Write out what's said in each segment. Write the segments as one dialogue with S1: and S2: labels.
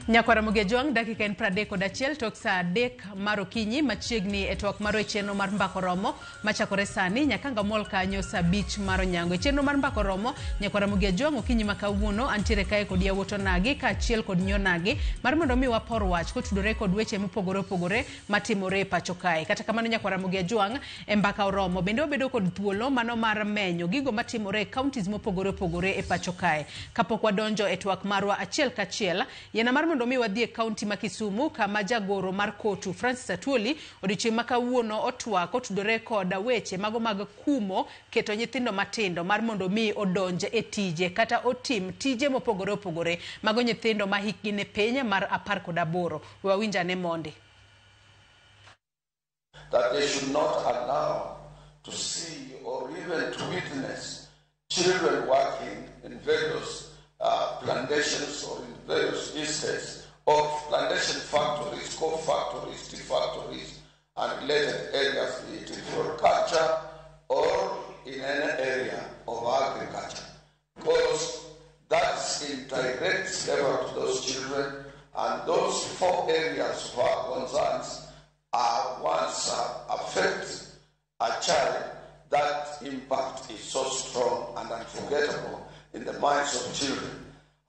S1: Nyakwara Mugejwang' dakika en 31 tok saa 3 mar okinyi machiegni e twak marwa e chenro mar Mbaka Oromo machakore sani nyaka ngamol kanyo saa 5 mar onyango. E chenro mar Mbaka Oromo, Nyakwara Mugejwang' okinyi ma kawuono antiere kae kod yawuot onagi kaachiel kod nyonagi mar mondo mi wapor wach kotudore kod weche mopogore opogore matimore e pacho kae. Kata kamano Nyakwara Mugejwang' e Mbaka Oromo bende wabedo kod thuolo mano mar menyo gigo matimore e counties mopogore opogore e pacho kae. Kapok wadonjo e twak marwa achiel kachiel, yiena mar mondo mi wadhi e kaunti ma Kisumu kama jagoro mar KOTU Francis Atwoli odiochieng' ma kawuono otwak kotudore kod weche mago mag kumo keto nyithindo matindo mar mondo mi odonj e tije kata otim tije mopogore opogore mago nyithindo ma hikgi ni piny mar 18. We wawinj ane mondi.
S2: That they should not allow to see or even to witness children working in various plantations or in various estates or plantation factories, coffee factories, tea factories, and related areas, be it in horticulture or in any area of agriculture. Because that's in direct slavery to those children, and those four areas of our concerns are once affect a child, that impact is so strong and unforgettable in the minds of children.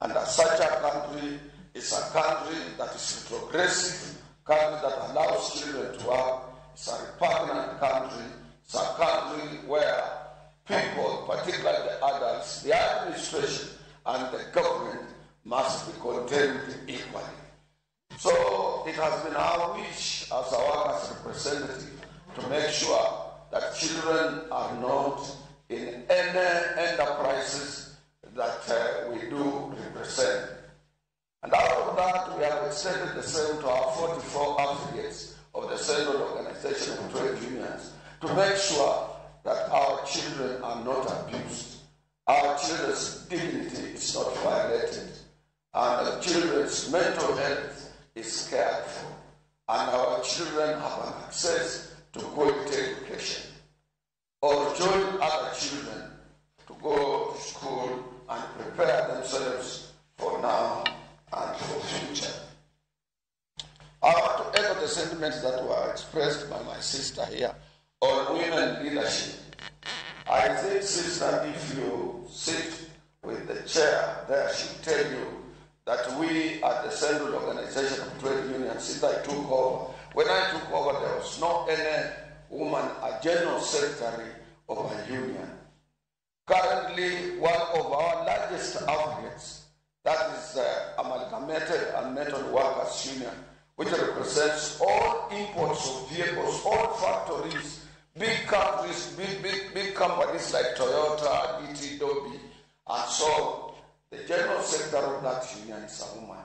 S2: And as such a country is a country that is retrogressive, country that allows children to work. It's a repugnant country. It's a country where people, particularly the adults, the administration and the government must be condemned equally. So it has been our wish as a workers' representative to make sure that children are not in any enterprises that we do represent. And out of that, we have extended the same to our 44 affiliates of the Central Organization of Trade Unions to make sure that our children are not abused, our children's dignity is not violated, and our children's mental health is cared for, and our children have an access to quality education or join other children to go to school and prepare themselves for now and for future. I want to echo the sentiments that were expressed by my sister here on women leadership. I think, sister, if you sit with the chair there, she'll tell you that we at the Central Organization of Trade Unions, since I took over, when I took over, there was no any woman, a general secretary of a union. Currently, one of our largest affiliates, that is Amalgamated and Metal Workers Union, which represents all imports of vehicles, all factories, big countries, big companies like Toyota, DT, Dolby, and so on. The general secretary of that union is a woman.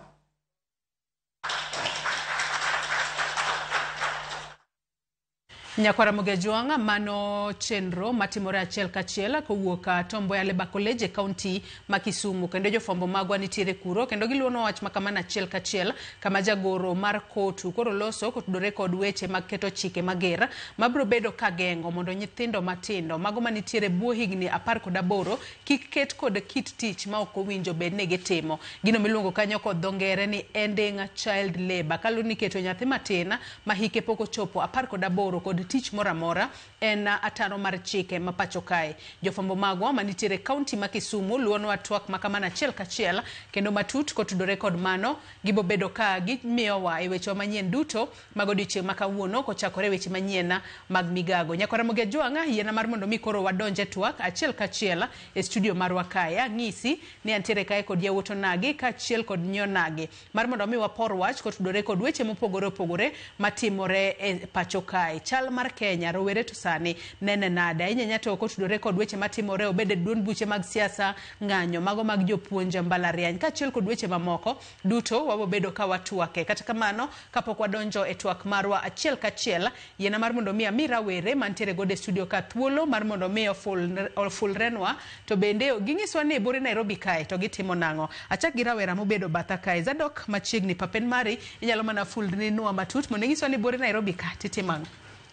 S1: Nyakwara Mugejwang' mano chenro matimore achiel kachiel kowuok Tom Mboya Labour College e kaunti ma Kisumu, kendo jofwambo magwa nitiere kuro kendo giluono wach makamano achiel kachiel kama jagoro mar KOTU koro loso kotudore kod weche mag keto chike mager mabiro bedo ka geng'o mondo nyithindo matindo mago manitiere bwo higni 18 kik ket kod kit tich ma ok owinjo bed ni gitimo. Gino miluongo kanyo kod dho ngere ni ending child labour, kaluwore ni keto nyathi matin ma hike pok ochopo 18 kod tich moro amora en ataro mar chike ma pacho kae. Jofwambo magwa manitiere kaunti ma Kisumu luonwa twak makamano achiel kachiel kendo matut kotudore kod mano gibo bedo ka gimiyowa e wechewa manyien duto mag odiochieng' ma kawuono kochakore e weche manyien mag migago. Nyakwara Mugejwang' yiena mar mondo mi koro wadonj e twak achiel kachiel e studio marwa kae. Ang'isi ni antiere kae kod yawuot onagi kaachiel kod nyonagi mar mondo mi wapor wach kotudore kod weche mopogore opogore matimore e pacho kae. Chal mar Kenya, rowere to sani nene nade? Ahinya ahinya to kotudore kod weche matimore obed e duond buche mag siasa, ng'anyo mago mag jopuonj mbalariany kaachiel kod weche mamoko duto wabobedo ka watwake. Kata kamano, kapok wadonjo e twak marwa achiel kachiel, yiena mar mondo mi ami rawere mantiere godo e studio ka thuolo mar mondo mi ofulrenwa, to bende ginyiswa ni bure Nairobi kae to gitimo nang'o. Achak gi rawera mobedo batha kae, Zadok machiegni papen mari, inyalo mana fulrinwa matut mondo inyiswa ni bure Nairobi ka titimo ang'o.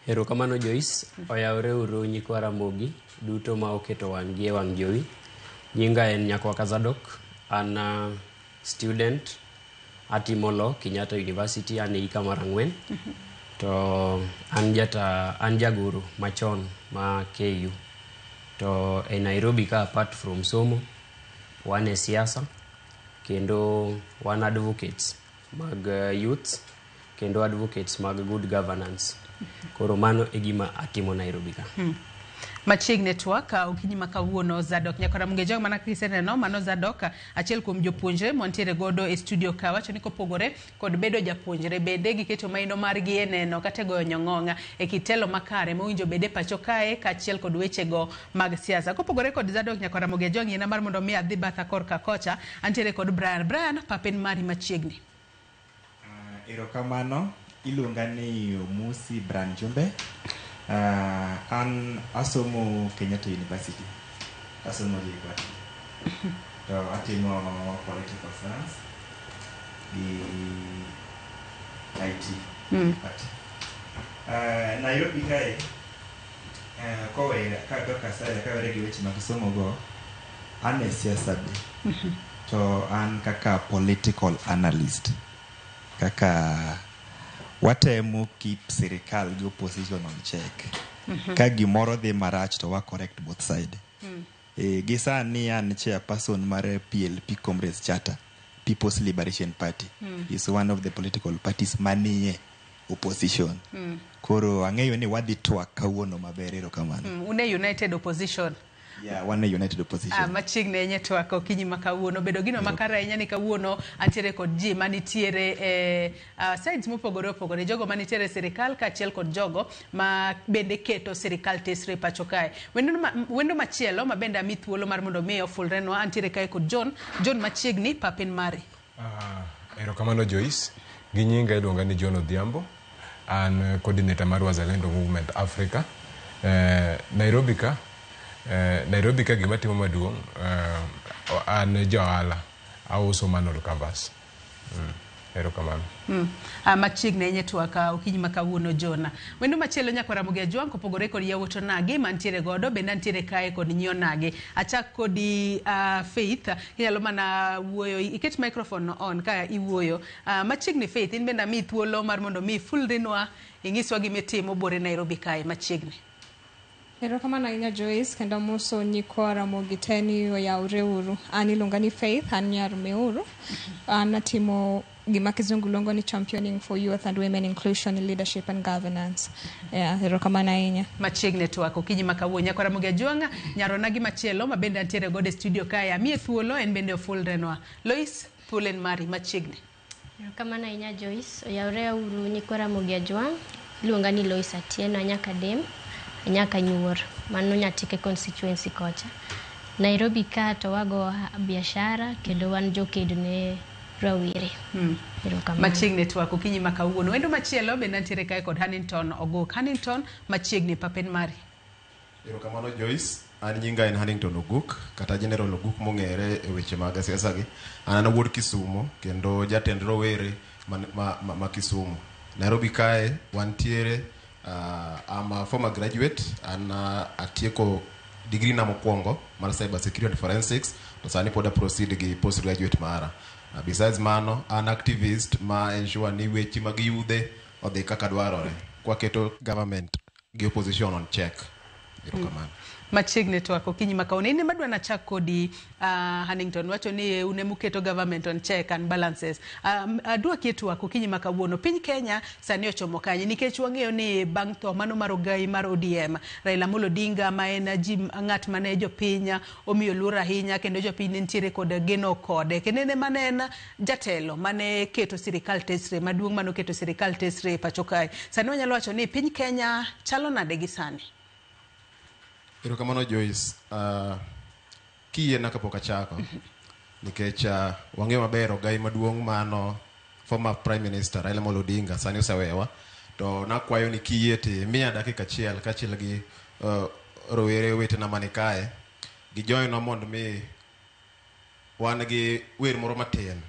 S3: Erokamano Joyce, oyawre uru nyikwa Ramogi duto ma oketo wang'gi e wang' jowi. Nyinga en Nyakwaka Zadok, an student Atimo law Kenyatta University, an e hika mar 4. To an jata an jagoro machon ma KU. To e Nairobi ka apart from somo, wan e siasa kendo wan advocates mag youths kendo advocates mag good governance. Koro mano e gima atimo Nairobi ka.
S1: Machiegni twak okinyi ma kawuono Zadok Nyakora Mgejo mana kiseneno mano Zadok, achiel kuom jopuonjre mantiere godo e studio ka, wacho ni kopogore kod bedo japuonjre bende giketo maino margi e neno kata e goyo nyong'ong' e kit telo makare mowinjo bed e pacho kae kaachiel kod wechego mag siasa. Kopogore kod Zadok Nyakora Mgejo, ng'ina mar mondo mi adhi batha korka kocha, antiere kod Brian. Brian, papen mari machiegni.
S4: Erokamano, iluonga ni Omusi Brian Jumbe. An asomo Kenyatta University. Asomo JKUAT. To atimo political science gi IT. But, Nairobi kae, kowe kadok aside kawere gi weche mag somo go, an e siasa be. To an kaka political analyst, kaka watemo keep sirikal gi opposition on check. Ka gimoro dhi marach to wa correct both side. Gi sani an chairperson mar PLP Comrades Charter, People's Liberation Party. Is one of the political parties manie opposition. Koro ang'eyo ni wadhi twak kawuono maber, erokamano.
S1: Une United Opposition.
S4: Yeah, wan e United Opposition.
S1: Machiegni ahinya twak okinyi ma kawuono. Bedo gino makare ahinya ni kawuono antiere kod ji manitiere e sides mopogore opogore, jogo manitiere e sirikal kaachiel kod jogo ma bende keto sirikal tesre e pacho kae. Wendo machielo ma bende ami thuolo mar mondo mi ofulrenwa, antiere kae kod John. John, machiegni, papen mari.
S5: Erokamano Joyce. Gi nyinga iluonga ni John Odhiambo. An coordinator mar Wazalendo Movement Africa. Nairobi ka gima timo maduong', an ja ohala, auso manhole covers. Erokamano.
S1: Machiegni ahinya twak okinyi ma kawuono Jona. Wendo machielo nyakwara Ramogi Ajwang', kopogore kod yawuot onagi mantiere godo, bende antiere kae kod nyi onagi. Achak kodi, Faith, inyalo mana wuoyo, iket microphone on ka iwuoyo. Machiegni Faith, in bende amiyi thuolo mar mondo mi ifulrinwa, ing'iswa gimitimo bore Nairobi kae machiegni.
S6: Erokamano ahinya Joyce, kendo amoso nyikwa Ramogi te ni oyawre uru. An iluonga ni Faith, an nyar Meuru. An atimo gima kizungu luongo ni championing for youth and women inclusion in leadership and governance. Yeah, erokamano ahinya.
S1: Machiegni twak okinyi ma kawuono. Nyakwara Ramogi Ajwang', nyaronagi machielo ma bende antiere godo e studio kae, amiye thuolo en bende ofulrenwa. Lois, thuolo en mari machiegni.
S7: Erokamano ahinya Joyce. Oyawre uru nyikwa Ramogi Ajwang'. Iluonga ni Lois Atieno, anyaka Dem, anyaka Nyuor. Mano Nyatike constituency kocha. Nairobi ka to wago biashara kendo wan jokedo ne rawere. Erokamano.
S1: Machiegni twak okinyi ma kawuono. Wendo machielo bende antiere kae kod Hannington Oguk. Hannington, machiegni, papen mari.
S8: Erokamano Joyce, an nyinga en Hannington Oguk, kata General Oguk mong'ere e weche mag siasa gi. An an wuod Kisumo kendo jatend rowere ma Kisumu. Nairobi kae wantiere, I'm a former graduate, an atieko degree na mokwongo mar cyber security and forensics, to sani pod a proceed gi postgraduate mara. Besides mano, an activist ma ensure ni weche mag yudhe odhi kaka dwarore. Kwaketo government gi opposition on check. Erokamano.
S1: Machiegni twak okinyi ma kawuono. In ema adwa nachak kodi, Hannington wacho ni un emuketo government on check and balances. Adwa kie twak okinyi ma kawuono. Piny Kenya sani ochomo kanye? Nikech wang'eyo ni bang' tho mano mar ogai mar ODM, Raila Amolo Odinga, ma en ji ng'at mane jopiny omiyo luor ahinya kendo jopiny ne nitiere kod geno kode. Kendo en ema ne en jatelo mane keto sirikal tesre maduong' mane oketo sirikal tesre e pacho kae. Sani wanyalo wacho ni piny Kenya chalo nade gi sani?
S8: Erokamano Joyce. Kiyiena kapok achako, nikech wang'eyo maber ogai maduong' mano former Prime Minister Raila Amolo Odinga sani osewewa, to nakwayo ni kiyie to imiya dakika achiel kaachiel gi rowere wetena mani kae gijoinwa mondo mi wan gi wer moro matin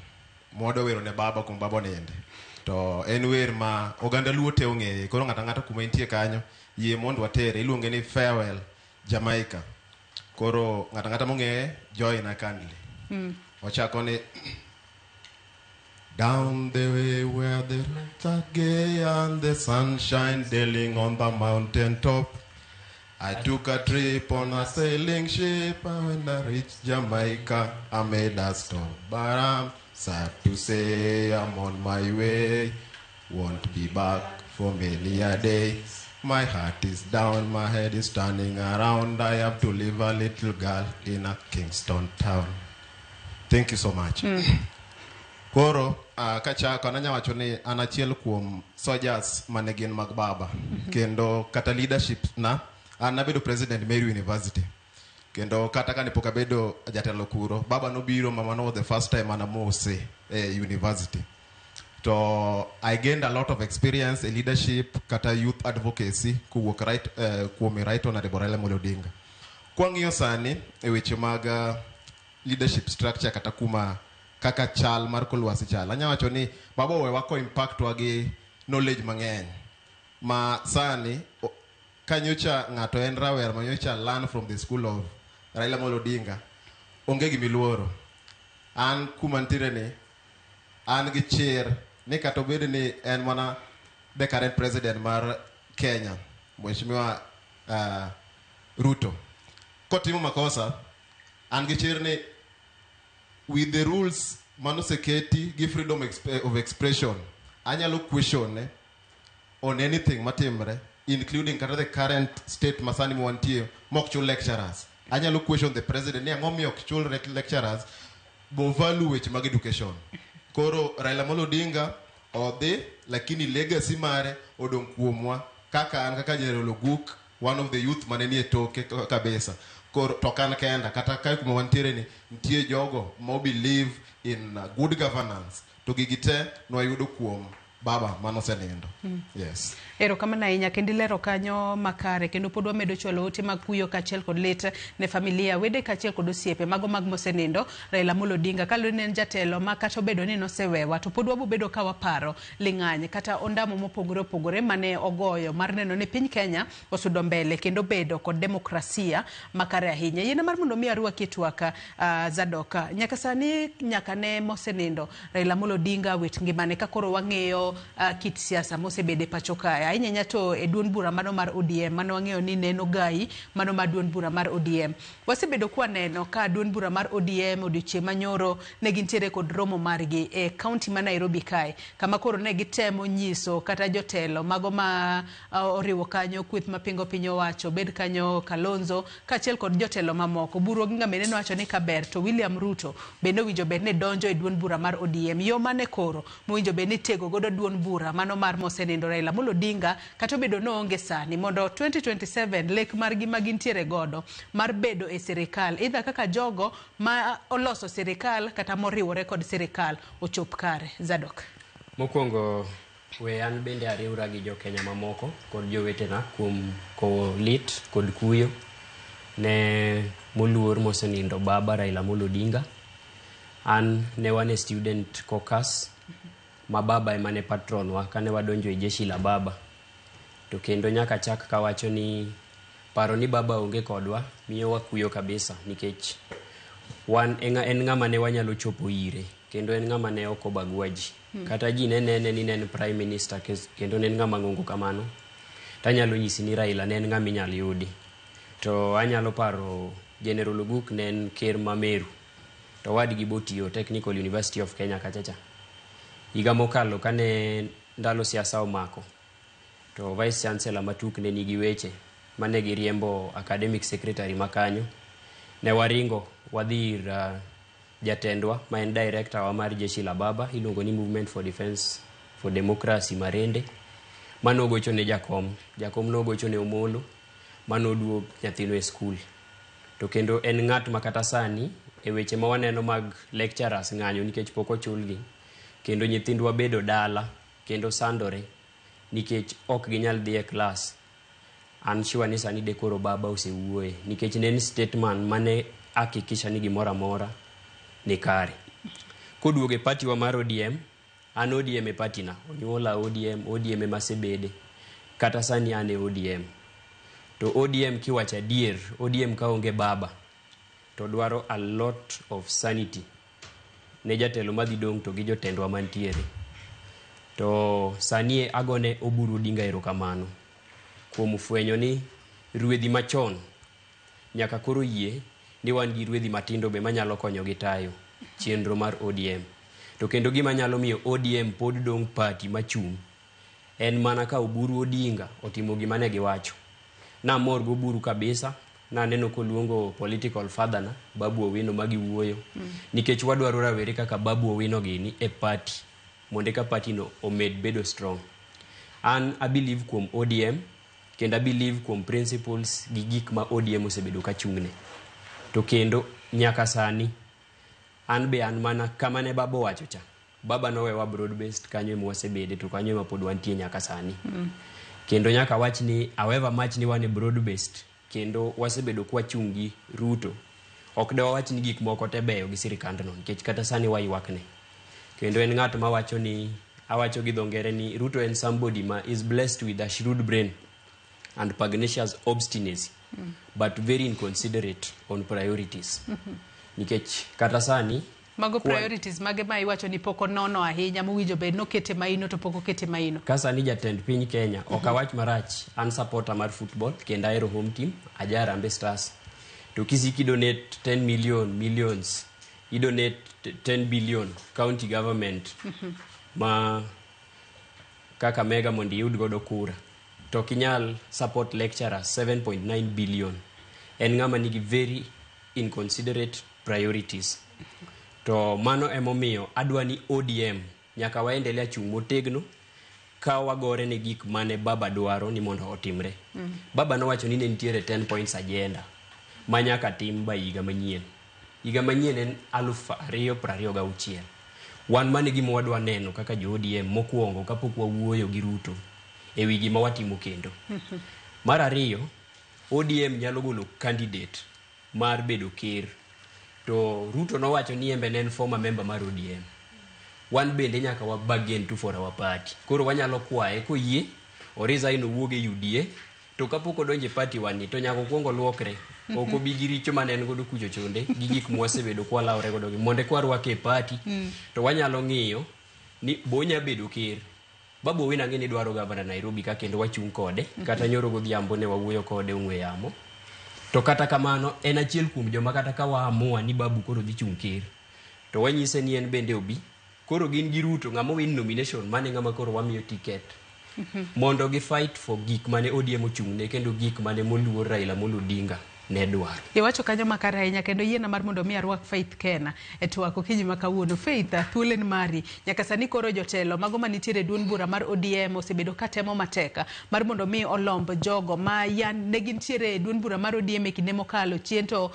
S8: mwadwa wero ne baba kuom baba oninde, to en wer ma oganda luo te ong'eye. Koro ng'ato ang'ata kuma intie kanyo, yie mondo watere. Iluonge ni Farewell Jamaica. Koro ng'ato ang'ata mong'eye, join kindly. Ochako ni: Down the way where the lights are gay and the sunshine dailing on the mountain top. I took a trip on a sailing ship, and when I reached Jamaica, I made a stop. But I'm sad to say I'm on my way, won't be back for many a day. My heart is down, my head is turning around. I have to leave a little girl in a Kingston town. Thank you so much. Koro kachako nanya wacho ni an achiel kuom soldiers mane gin mag baba. Kendo kata leadership na an nabedo president Meru University. Kendo kata kane pok abedo jatelo kuro, baba nobiro mama no the first time anamose e university. To I gained a lot of experience in leadership kata youth advocacy kowuok right kuom Right Honorable Raila Amolo Odinga. Kwang'iyo sani e weche mag leadership structure kata kuma kaka chal mar kor lwasi chal, anya wacho ni baba owewa ko impact wa gi knowledge mang'eny ma sani kanyocha ng'ato en rawera manyocha learn from the school of Raila Amolo Odinga, onge gimiluoro. An kuma ntiere ni an gi chir ni kata obed ni en mana the current president mar Kenya, Mheshimiwa Ruto, kotimo makosa, an gi chir ni with the rules manoseketi gi freedom of expression, anyalo question on anything matimre, including kata the current state masani mwantie mok chul lecturers. Anyalo question the president ni ang'o miyo ok chul lecturers bo value weche mag education. Koro Raila Amolo Odinga odhi, lakini legacy mare odong' kuomwa kaka an kaka General Oguk, one of the youth mane nie toke kabisa. Koro to ok an kenda, kata kae kuma wantiere ni nitie jogo ma believe in good governance, to gigi te nwayudo kuom baba manosenindo. Yes.
S1: Erokamano ahinya kendo ilero kanyo makare kendo pod wamedo chwalo ote mag kuyo kaachiel kod lit ne familia, wede kaachiel kod osiepe mago mag mosenindo Raila Amolo Odinga. Kaluwore ni en jatelo ma kata obedo ni nosewewa to pod wabobedo ka waparo ling'any kata ondamo mopogore opogore mane ogoyo mar neno ni piny Kenya osudo mbele kendo bedo kod demokrasia makare ahinya. Yiena mar mondo mi arwaki e twak Zadok. Nyaka sani nyaka ne mosenindo Raila Amolo Odinga wit ngimane ka koro wang'iyo kit siasa mosebede pacho kae, ahinya ahinya to e duond bura mano mar ODM mano wang'eyo ni neno gai mano mar duond bura mar ODM. Wasebedo kwaneno ka duond bura mar ODM odiochieng' manyoro ne gintiere kod romo margi e kaunti ma Nairobi kae, kama koro ne gitemo nyiso kata jotelo mago ma oriwo kanyo kweth mapingo piny owacho, bed kanyo Kalonzo kaachiel kod jotelo mamoko. Buru Oginga bende nowacho ni kaber to William Ruto bende owinjo bed ni donjo e duond bura mar ODM. Yo mane koro mowinjo bed ni tego godo duond bura mano mar mosenindo Raila Amolo Odinga kata obedo noonge sani mondo 2027 lek margi ma gintiere godo mar bedo e sirikal either kaka jogo ma oloso sirikal kata moriwore kod sirikal ochop kare. Zadok.
S3: Mokwongo we an bende ariwra gi jokenya mamoko kod jowetena kuom kowo lit kod kuyo ne moluor mosenindo baba Raila Amolo Odinga. An ne wan e student caucus ma baba ema ne patron wa kane wadonjo e jeshi la baba. To kendo nyaka chak kawacho ni paro ni baba onge kodwa miyo wakuyo kabisa nikech wan en ng'ama ne wanyalo chopo ire kendo en ng'ama ne ok obagua ji. Kata ji ne nene ni ne en prime minister kendo ne en ng'ama ng'ongo kamano. Tanyalo nyisi ni Raila ne en ng'ama inyal yudi. To anyalo paro General Oguk ne en ker ma Meru to wadgi botiyo Technical University of Kenya kachacha. Higa mokalo kane ndalo siasa omako to Vice Chancellor Matuk ne nigi weche mane giriembo academic secretary makanyo. Ne waringo wadhi ir jatendwa ma en director wa mar jeshi la baba iluongo ni Movement for Defense for Democracy Marende, manogocho ne jakom, jakom nogocho ne Omolo manoduog nyathino e skul. To kendo en ng'at ma kata sani e weche ma waneno mag lecturers ng'anyo nikech pok ochulgi, kendo nyithindwa bedo dala kendo sandore nikech ok ginyal dhi e klas. An sure ni sani de koro baba osewuoye nikech ne en statement mane hakikisha ni gimoro amora ni kare. Koduogo e party wa mar ODM, an ODM e party na, onyuola ODM, ODM ema asebede, kata sani an e ODM. To ODM kiwacho adier, ODM kaonge baba to dwaro a lot of sanity ne jatelo madhi dong' to gi jotendwa mantiere. To sani agone Oburu Odinga erokamano kuom fwenyo ni ruedhi machon nyaka koro yie ni wan gi ruedhi matindo be manyalo konyogi tayo chenro mar ODM. To kendo gima nyalo miyo ODM pod dong' party machung' en mana ka Oburu Odinga otimo gima ne giwacho. Namor gi Oburu kabisa, naneno koluongo political father na Babu Owino ma giwuoyo nikech wadwaro rawere kaka Babu Owino gini e party mondo eka party no omed bedo strong. An a believe kuom ODM kendo a believe kuom principles gi gik ma ODM osebedo ka chung'ne. To kendo nyaka sani an be an mana kama ne baba owacho cha. Baba nowewa broad based kanyo ema wasebede to kanyo ema pod wantie nyaka sani. Kendo nyaka wach ni however much ni wan e broad based kendo wasebedo kwachung' gi Ruto, ok de wawach ni gik moko te beyo gi sirikandno nikech kata sani waywakne. Kendo en ng'at mawacho ni awacho gi dho ngere ni Ruto en somebody ma is blessed with a shrewd brain and pugnacious obstinacy but very inconsiderate on priorities. Nikech kata sani
S1: Mago priorities mage ma iwacho ni pok onono ahinya mowinjo bed nokete maino to pok okete maino.
S3: Ka sani jatend piny Kenya ok awach marach, an supporter mar football kendo ahero home team, aja Harambee Stars. To kisiki donate 10 million millions, i donate 10 billion county government ma Kakamega mondo iyud godo kura. To ok inyal support lecturers 7.9 billion. En ng'ama nigi very inconsiderate priorities. To mano emomiyo adwa ni ODM nyaka waendelea chung' motegno ka wagore ne gik mane baba dwaro ni mondo otimre. Baba nowacho ni ne nitiere 10 points agenda ma nyaka tim ba higa manyien. Higa manyien en 2026. Wan mane gima wadwa neno kaka jo ODM mokwongo kapok wawuoyo gi Ruto e wi gima watimo kendo. Mar ariyo, ODM nyalo golo candidate mar bedo ker. To Ruto nowacho ni embe ne en former member mar ODM. Wan bende nyaka wa bargain to for our party. Koro wanyalo kwaye koyie, o resign owuog e UDA, to kapok odonjo e party wani to nyaka okuong oluokre. Ok obi gi richo mane en godo kucho chonde gi gik mwasebedo kwalawre godo gi mondo eka warwake e party to wanyalo ng'iyo ni bo onya bedo ker. Babu Owino ang'e ni dwaro gavana Nairobi ka kendo wachung' kode kata nyoro godhiambo ne wawuoyo kode ong'we yamo. To kata kamano en achiel kuom joma kata ka waamua ni Babu koro dhi chung' ker to wanyise ni en bende obi. Koro gin gi Ruto ng'ama win nomination mane ng'ama koro wamiyo ticket mondo gi fight for gik mane ODM ochung'ne kendo gik mane moluor Raila Amolo Odinga ne dwaro.
S1: Iwacho kanyo makare ahinya kendo yiena mar mondo mi arwak Faith Kena e twak okinyi ma kawuono. Faith, thuolo en mari. Nyaka sani koro jotelo mago manitiere e duond bura mar ODM osebedo ka temo matek mar mondo mi olomb jogo ma yan ne gintiere e duond bura mar ODM e kinde mokalo chien to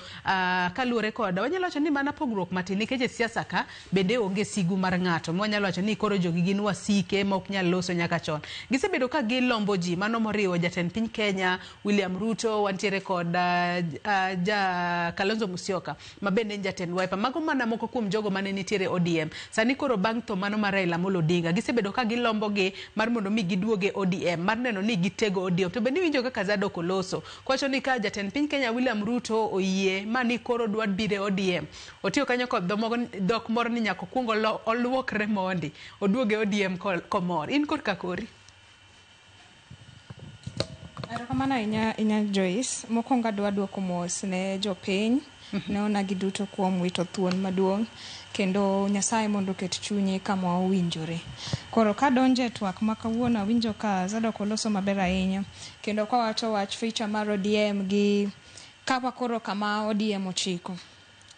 S1: kaluwore koda wanyalo wacho ni mana pogruok matin nikech e siasa ka bende onge sigu mar ng'ato ma wanyalo wacho ni koro jogi gin wasike ma ok nyal loso nyaka chon. Gisebedo ka gilombo ji mano moriwo jatend piny Kenya William Ruto, wantiere kod ja Kalonzo Musyoka ma bende en jatend Wiper. Mago mana moko kuom jogo mane nitiere ODM. Sani koro bang' tho mano mar Raila Amolo Odinga, gisebedo ka gilombo gi mar mondo mi giduog e ODM, mar neno ni gitego ODM. To bende iwinjo kaka Zadok oloso, kowacho ni ka jatend piny Kenya William Ruto oyie ma ni koro dwa biro e ODM, otiyo kanyo kod dhok moro ni nyaka okuong oluokre mondi, oduog e ODM komor. In korka kori?
S6: Erokamano ahinya inya Joyce. Mokwongo adwa duoko mos ne jopiny, ne onagi duto kuom wito thuon maduong' kendo Nyasaye mondo oket chunye kama owinjore. Koro kadonjo e twak ma kawuono awinjo ka Zadok oloso maber ahinya kendo kawacho wach feature mar ODM gi kaka koro kama ODM ochiko.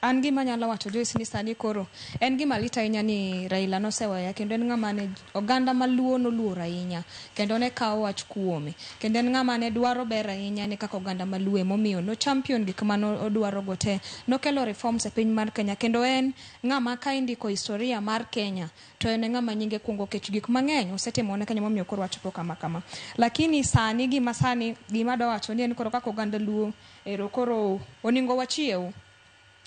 S6: An gima anyalo wacho Joyce ni sani koro en gima lit ahinya ni Raila noseweya kendo en ng'ama ne oganda maluo noluoro ahinya kendo ne kawo wach kuome kendo en ng'ama ne dwaro ber ahinya ne kaka oganda maluo emomiyo no champion gik mane odwaro go te. Nokelo reforms e piny mar Kenya kendo en ng'ama ka indiko historia mar Kenya to en e ng'ama nyinge kuongo kech gik mang'eny osetimo ne Kenya momiyo koro wachopo kama kama. Lakini sani gima sani gima adwa wacho ni en koro kaka oganda luo ero koro oningo wachiew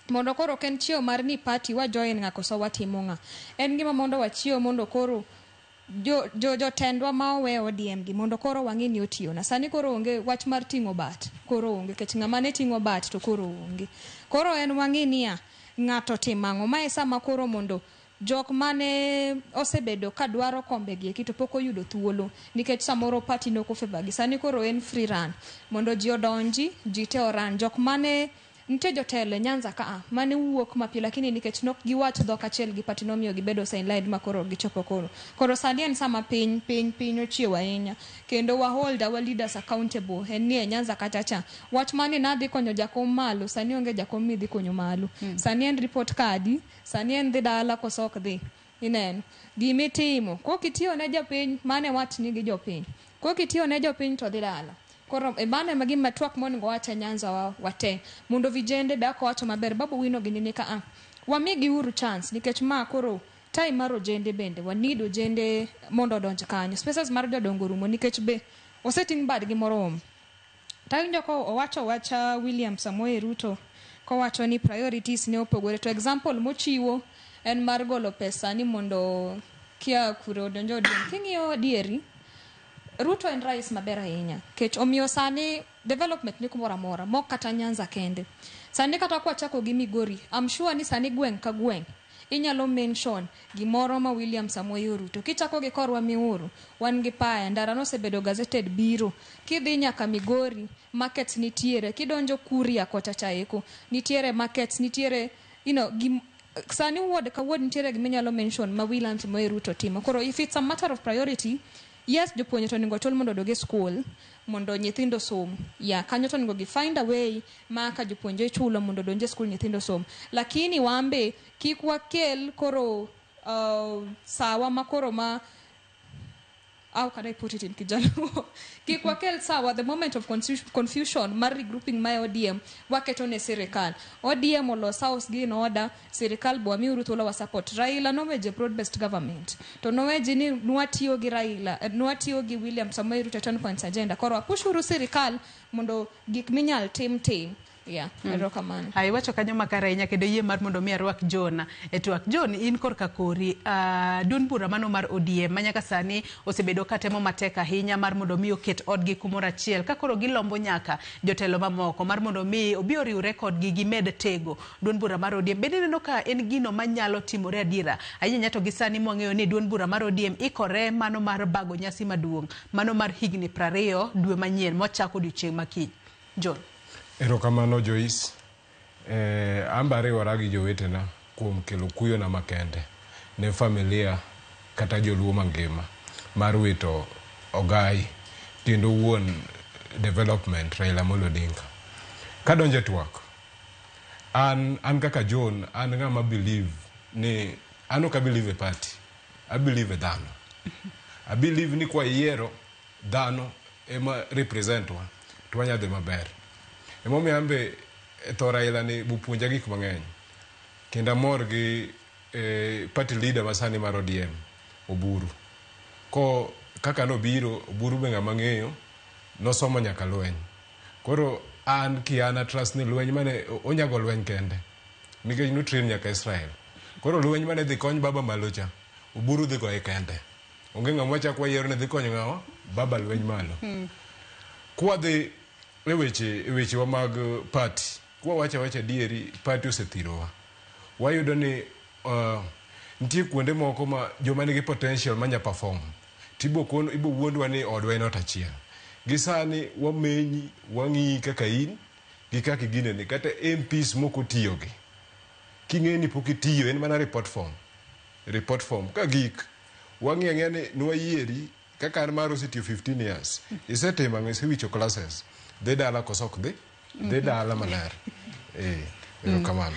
S6: mondo koro ok en chiewo mar ni party wa join ng'a koso watimo ng'a. En gima mondo wachiew mondo koro jotendwa ma owe ODM gi mondo koro wang'e ni otiyo na. Sani koro onge wach mar ting'o bat, koro onge nikech ng'ama ne ting'o bat to koro onge. Koro en wang'e niya, Ng'ato tim ang'o? Mae sama koro mondo jok mane osebedo ka dwaro kombe gi eki to pok oyudo thuolo nikech samoro party nok ofavour gi. Sani koro en free run mondo ji odonji, ji te oran. Jok mane nitie jotelo e Nyanza ka a mane wuok mapiyo, lakini nikech nok giwach dhok achiel gi party nomiyo gibedo sidelined ma koro gichopo koro. Koro sani en sama piny piny piny ochiew ahinya kendo wa hold our leaders accountable. En ni e Nyanza kacha cha wach mane nadhi konyo jakom malo, sani onge jakom midhi konyo malo. Sani en report card, sani en dhi dala koso ok dhi. Ineno gimitimo kokitiyo ne jopiny, mane wachni gi jopiny, kokitiyo ne jopiny to dhi dala. Koro e mano ema gima twak monego wach e Nyanza wa wate mondo vijende be ako wacho maber. Babu Wino gini ni ka a wamigi uru chance nikech ma koro time mar ojende bende wa need ojende mondo odonj kanyo. Spaces mar jodongo rumo nikech be oseting' badgi moromo. Tawinjo ko owacho wacha William Samoei Ruto kowacho ni priorities ne opogore, to example mochiwo en mar golo pesa ni mondo kia kure odonjo ODM. King'iyo adieri, Ruto en rais maber ahinya kech omiyo sani development ni kumoro amora mok kata Nyanza kende. Sani kata kwachako gi Migori, I'm sure ni sani gweng' ka gweng' inyalo mention gimoro ma William Samoei Ruto. Kichako gi korwa Miuru, wan gi paya, ndara nosebedo gazetted biro. Kidhi nyaka Migori, markets nitiere. Kidonjo Kuria kocha cha eko, nitiere markets, nitiere sani ward ka ward nitiere giminyalo mention ma William Samoei Ruto timo. Koro if it's a matter of priority, yes, jopuonje to onego chul mondo odog e school mondo nyithindo som. Ya, kanyo to onego gi find a way ma ka jopuonje ichulo mondo odonj e school nyithindo som. Lakini wambe kik wakel koro sawa ma koro ma, how can I put it in Kijaluo? Kik wakel sawa the moment of confusion mar regrouping ma ODM waketo ne sirikal. ODM olos house gi in order, sirikal bo wamiuru thuolo wa support. Raila noweje broad based government. To noweje ni nwatiyo gi Raila, nwatiyo gi William Samoei Ruto 10 points agenda. Koro wapushuru sirikal mondo gik minyal tim tim. Yeah, erokamano.
S1: Hai, iwacho kanyo makare ahinya kendo yie mar mondo mi arwak John e twak. John, in korka kori, duond bura mano mar ODM ma nyaka sani osebedo katemo matek ahinya mar mondo mi oket odgi kumoro achiel ka koro gilombo nyaka jotelo mamoko mar mondo mi obi oriwre kodgi gimed tego duond bura mar ODM. Bende ineno ka en gino manyalo timore adiera ahinya to gi sani mwang'eyo ni duond bura mar ODM ikore mano mar bago nyasi maduong' mano mar higni 20 dwe manyien mwachako odiochieng' makiny. John.
S5: Erokamano Joyce. An be ariwora gi jowetena kuom kelo kuyona makende ne familia kata joluo mangima mar wito ogai kendo wuon development Raila Amolo Odinga. Kadonjo e twak, an kaka John, an ng'ama believe ni an ok a believe e party, I believe e dhano. I believe ni kwayiero dhano ema represent wa to wanya dhi maber. Emomiyo an be tho Raila ni bopuonja gik mang'eny. Kendo amor gi party leader masani mar ODM, Oburu. Ko kaka nobiro, Oburu be ng'ama ng'eyo, nosomo nyaka lweny. Koro an kian trust ni lweny mane onyago lweny kende. Nikech no train nyaka Israel. Koro lweny mane dhi kony baba malo cha, Oburu dhi goye kende. Onge ng'ama wachak wayiero ni dhi konyo ng'awa, baba lweny malo. Kwadhi e wechewa mag party, kwawacho awacha adieri, party osethirowa. Wayudo ni nitie kuonde moko ma joma nigi potential manya perform tibo kon ibo wuondwa ni odwa en ot achiel. Gi sani wamenyi, wang'iyi kaka in gi kaka iginene kata MPs moko tiyogi. King'e ni pok itiyo en mana report form. Report form ka gik wang'iyo ang'iya ni nwayieri kaka an mar osetiyo 15 years. Isetimo ang'o? Isewicho classes. Dhi dala koso ok dhi? Dhi dala maler. Erokamano.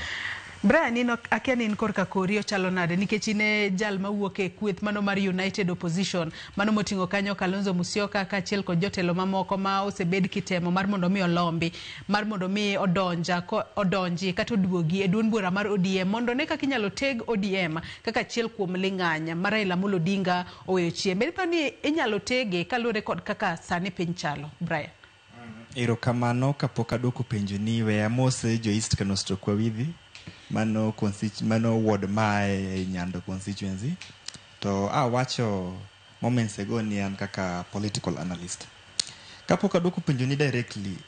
S1: Brian, in akia ni in korka kori ochalo nade nikech in e jal mawuok e kweth mano mar United Opposition mano moting'o kanyo Kalonzo Musyoka kaachiel kod jotelo mamoko ma osebed kitemo mar mondo mi olombi mar mondo mi odonji kata oduogi e duond bura mar ODM mondo ne kaka inyalo teg ODM kaka achiel kuom ling'any ma Raila Amolo Odinga oweyo chien. Bende iparo ni inyalo tege kaluwore kod kaka sani piny chalo, Brian?
S4: Erokamano. Kapok aduoko penjo ni, we amose jo East Kano stroke Wawithi mano mano ward mae Nyando constituency. To awacho moments ago ni an kaka political analyst. Kapok aduoko penjo ni directly,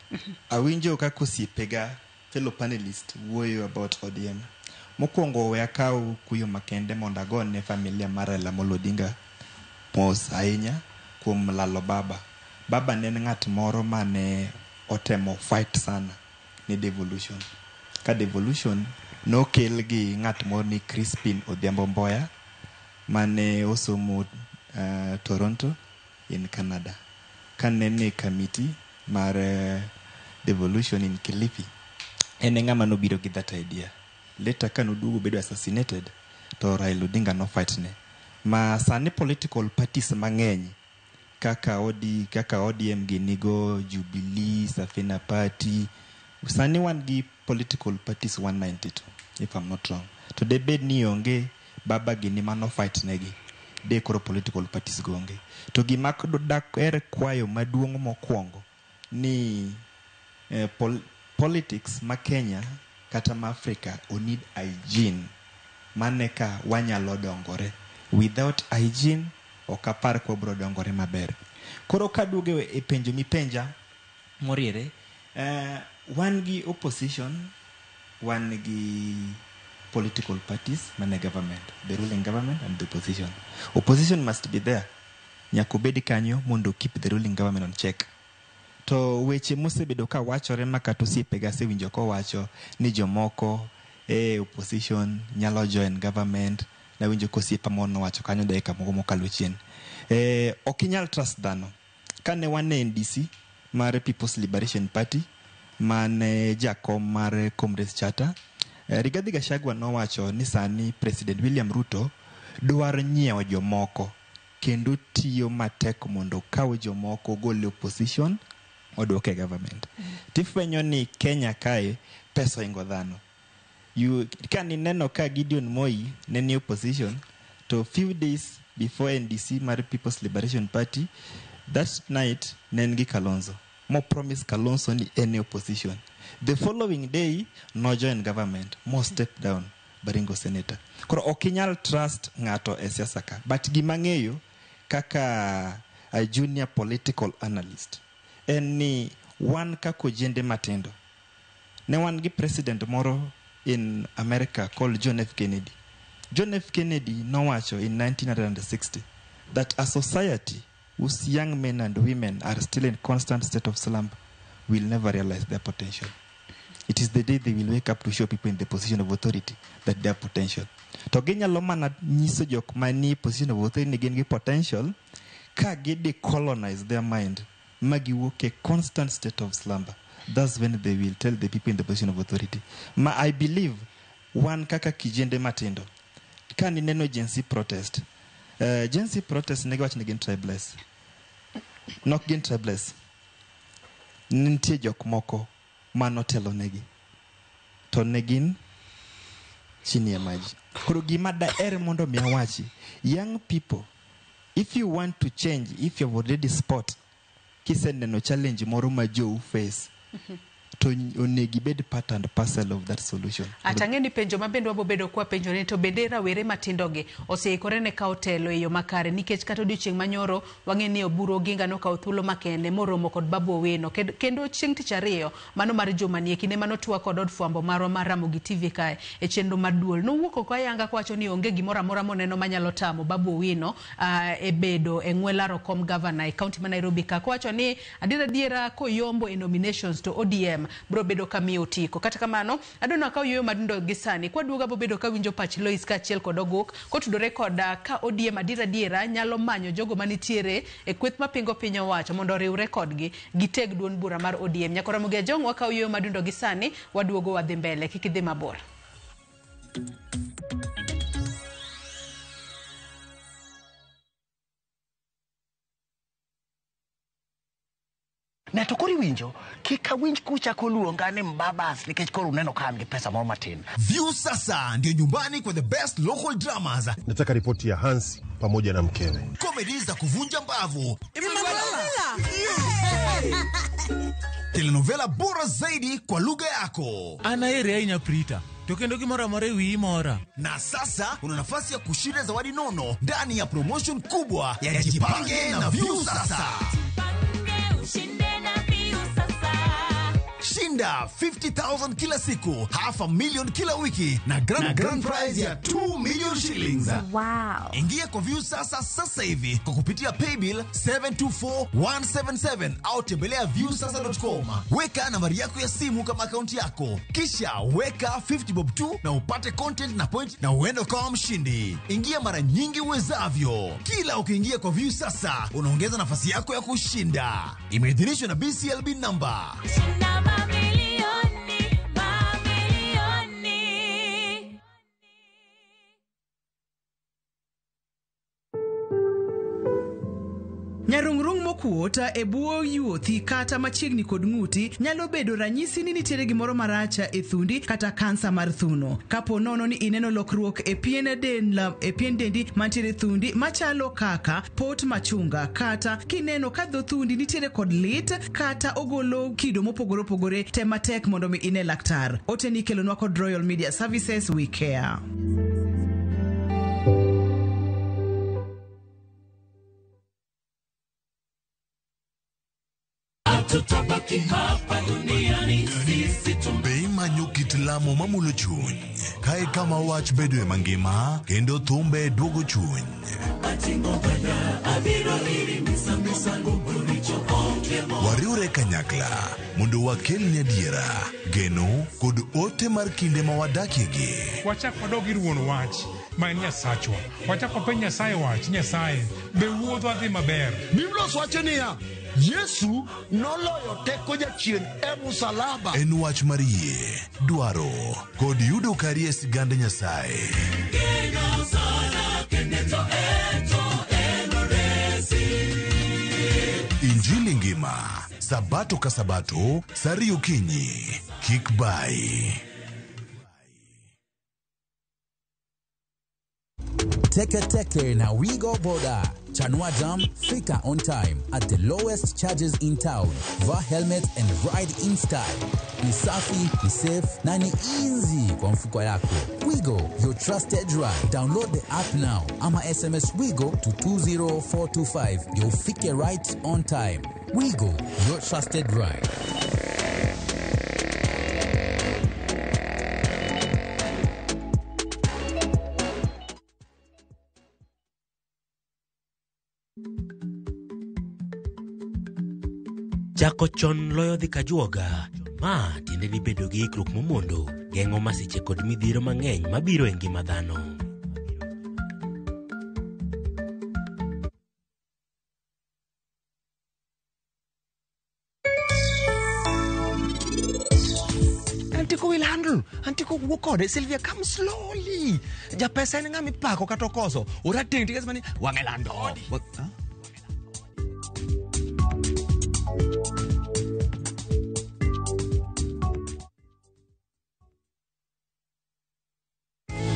S4: awinjo kaka osiepega fellow panelist wuoyo about ODM. Mokwongo we akaw kuyo makende mondo agone familia mar Raila Amolo Odinga mos ahinya kuom lalo baba. Baba ne en ng'at moro mane otemo fight sana ne devolution. Ka devolution nokel gi ng'at moro ni Crispin Odhiambo Mboya mane osomo Toronto in Canada. Kane en e committee mar devolution in Kilifi, en e ng'ama nobiro gi that idea. Later ka noduogo obedo assassinated, to Raila Odinga no fight ne. Ma sani political parties mang'eny kaka OD, kaka ODM ginigo, Jubilee, Safina Party. Sani wan gi political parties 192, if I'm not wrong. To debed ni onge baba gini mano fight negi, de koro political parties go onge. To gima dak er kwayo maduong' mokwongo ni politics ma Kenya kata ma Africa o need hygiene. Mane ka wanyalo dongore. Without hygiene, ok apar ka wabiro dongore maber. Koro kaduogo e penjo mipenja moriere, wan gi opposition, wan gi political parties mane government, the ruling government and the opposition. Opposition must be there. Nyaka obed kanyo mondo keep the ruling government on check. To weche mosebedo ka wachore ma kata osiepega asewinjo kowacho ni jomoko e opposition nyalo join government. Nawinjo ka osiepa moro nowacho kanyo dakika moko mokalo chien. Ok inyal trust dhano. Kane wan e NDC mar People's Liberation Party mane jakom mar Comrades Charter, Rigathi Gachagua nowacho ni sani President William Ruto dwaro nyiewo jomoko kendo tiyo matek mondo okaw jomoko ogol e opposition oduok e government. Tifwenyo ni Kenya kae pesa ohingo dhano. Ka nineno ka Gideon Moi ne ni opposition, to few days before NDC mar People's Liberation Party, that night ne en gi Kalonzo. Mo promise Kalonzo ni en e opposition. The following day, no join government, mo step down Baringo senator. Koro ok inyal trust ng'ato e siasa ka. But gima ng'eyo kaka a junior political analyst en ni wan kaka ojende matindo ne wan gi president moro in America called John F. Kennedy. John F. Kennedy nowacho in 1960 that a society whose young men and women are still in constant state of slumber will never realize their potential. It is the day they will wake up to show people in the position of authority that they have potential. To ginyalo mana nyiso jok manie position of authority ni gin gi potential ka gi decolonize their mind ma giwuok e constant state of slumber. That's when they will tell the people in the position of authority. Ma I believe wan kaka kijende matindo ka nineno Gen Z protest, Gen Z protest ne giwacho ni gin tribeless. Nok gin tribeless. Nitie jok moko manotelo negi to ne gin chini ya maji. Koro gima daher mondo mi awachi, young people, if you want to change, if you have already spot kiseneno challenge moro ma jou face, to onego ibed part and parcel of that solution.
S1: Atang'e ni penjo ma bende wabobedo kwa penjo ni to bende rawere matindogi oseikore ne kawo telo e yo makare, nikech kata odiochieng' manyoro wang'e ni Oburu Oginga nokawo thuolo makende moromo kod Babu Owino. Kendo chieng' tich ariyo mano mar juma ni e kinde manotwa kod od fwambo marwa mar Ramogi TV kae e chenro mar duol, nowuok oko ayanga kowacho ni onge gimoro amora moneno manyalo tamo Babu Owino e bedo e ng'we laro kom gavana e kaunti ma Nairobi ka, kowacho ni adiera adiera koyombo e nominations to ODM bro bedo ka miyo otiko. Kata kamano adwa akaw yueyo madindo gi sani kwaduogo abobedo kawinjo pach Lois kaachiel kod Oguk kotudore kod ka ODM adiera adiera nyalo manyo jogo manitiere e kweth mapingo piny owacho mondo oriwre kodgi giteg duond bura mar ODM. Nyakora Ramogi Ajong, wakaw yueyo madindo gi sani, waduogo wadhi mbele, kik idhi mabor.
S9: Ne to koro iwinjo kik awinj kuchako luonga ni mbabas nikech koro uneno ka an gi pesa moro matin.
S10: View sasa ndio nyumbani kwa the best local dramas.
S11: Nataka ripoti ya Hansi pamoja na mkewe.
S10: Comedy za kuvunja mbavu. Telenovela bora zaidi kwa lugha yako.
S12: Anaere ahinya Prita. To kendo gimoro amora e wiyi mora.
S10: Na sasa una nafasi ya kushinda zawadi nono ndani ya promotion kubwa ya Jipange na View Sasa. Shinda 50,000 kila siku, half a million kila wiki na grand prize ya 2 million shillings.
S13: Wow.
S10: Ingia kwa Viusasa sasa hivi kwa kupitia paybill 724177 au tembelea viusasa.com. Weka nambari yako ya simu kama akaunti yako, kisha weka 50 bob tu na upate content na point na uende ukawa mshindi. Ingia mara nyingi uwezavyo. Kila ukiingia kwa Viusasa unaongeza nafasi yako ya kushinda. Imeidhinishwa na BCLB number.
S13: Shinda mamilioni, mamilioni.
S14: Nyarung'rung' mokuot e bwo yuothi kata machiegni kod ng'uti nyalo bedo ranyisi ni nitiere gimoro marach e thundi kata kansa mar thuno. Kapo nono ni ineno lokruok e pien del, e pien dendi mantiere thundi machalo kaka pot machunga, kata kineno ka dho thundi nitiere kod lit kata ogolo kido mopogore opogore, tem matek mondo mi ine laktar. Ote ni ikelonwa kod Royal Media Services, we care.
S15: Tutabaki hapa duniani sisi.
S16: Be imanyo kit lamo mamulo chuny kae kama wach bedoe mangima kendo thumbe duogo chuny.
S15: Ating'o bada abiro iri misango boricho onge mo.
S16: Wariwre kanyakla mondo wakelni adiera, geno kod ote mar kinde ma wadakiegi.
S17: Wachak wadog ir wuon wach ma en Nyasachwa. Wachak wapenj Nyasaye wach, Nyasaye be wuodhwa dhi maber.
S18: Biblos wacho niya, Yesu noloyo teko jachien e musalaba.
S16: En wach mar yie, dwaro kod yudo kari e sigand Nyasaye.
S15: Geno sana kendo eto enoresi.
S16: Injili ngima, Sabato ka Sabato, saa ariyo okinyi. Kik bai.
S19: Teke Teke na Wigo Boda. Chanua Jam, fika on time at the lowest charges in town. Vaa helmet and ride in style. Ni safi, ni safe na ni easy kwa mfuko yako. Wigo, your trusted ride. Download the app now ama SMS Wigo to 20425. You'll ufike right on time. Wigo, your trusted ride.
S20: Chako chon loyo dhi kajuoga. Ma tiende ni bedo gi ikruok momondo geng'o masiche kod midhiero mang'eny mabiro e ngima dhano.
S18: Antiko will handle. Antiko wuo kode. Sylvia, come slowly. Japesa en ng'ama ipako kata okoso. Orateng' tikes mani wang'e lando. Huh?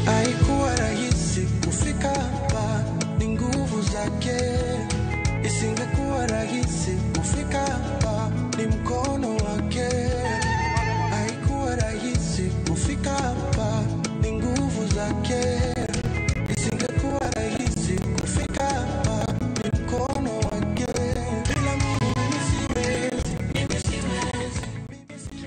S21: Haikuwa rahisi kufika hapa, ni nguvu zake. Isingekuwa rahisi kufika hapa, ni mkono wake. Haikuwa rahisi kufika hapa, ni nguvu zake. Isingekuwa rahisi kufika hapa, ni mkono wake. Bila Mungu mimi siwezi, mimi siwezi.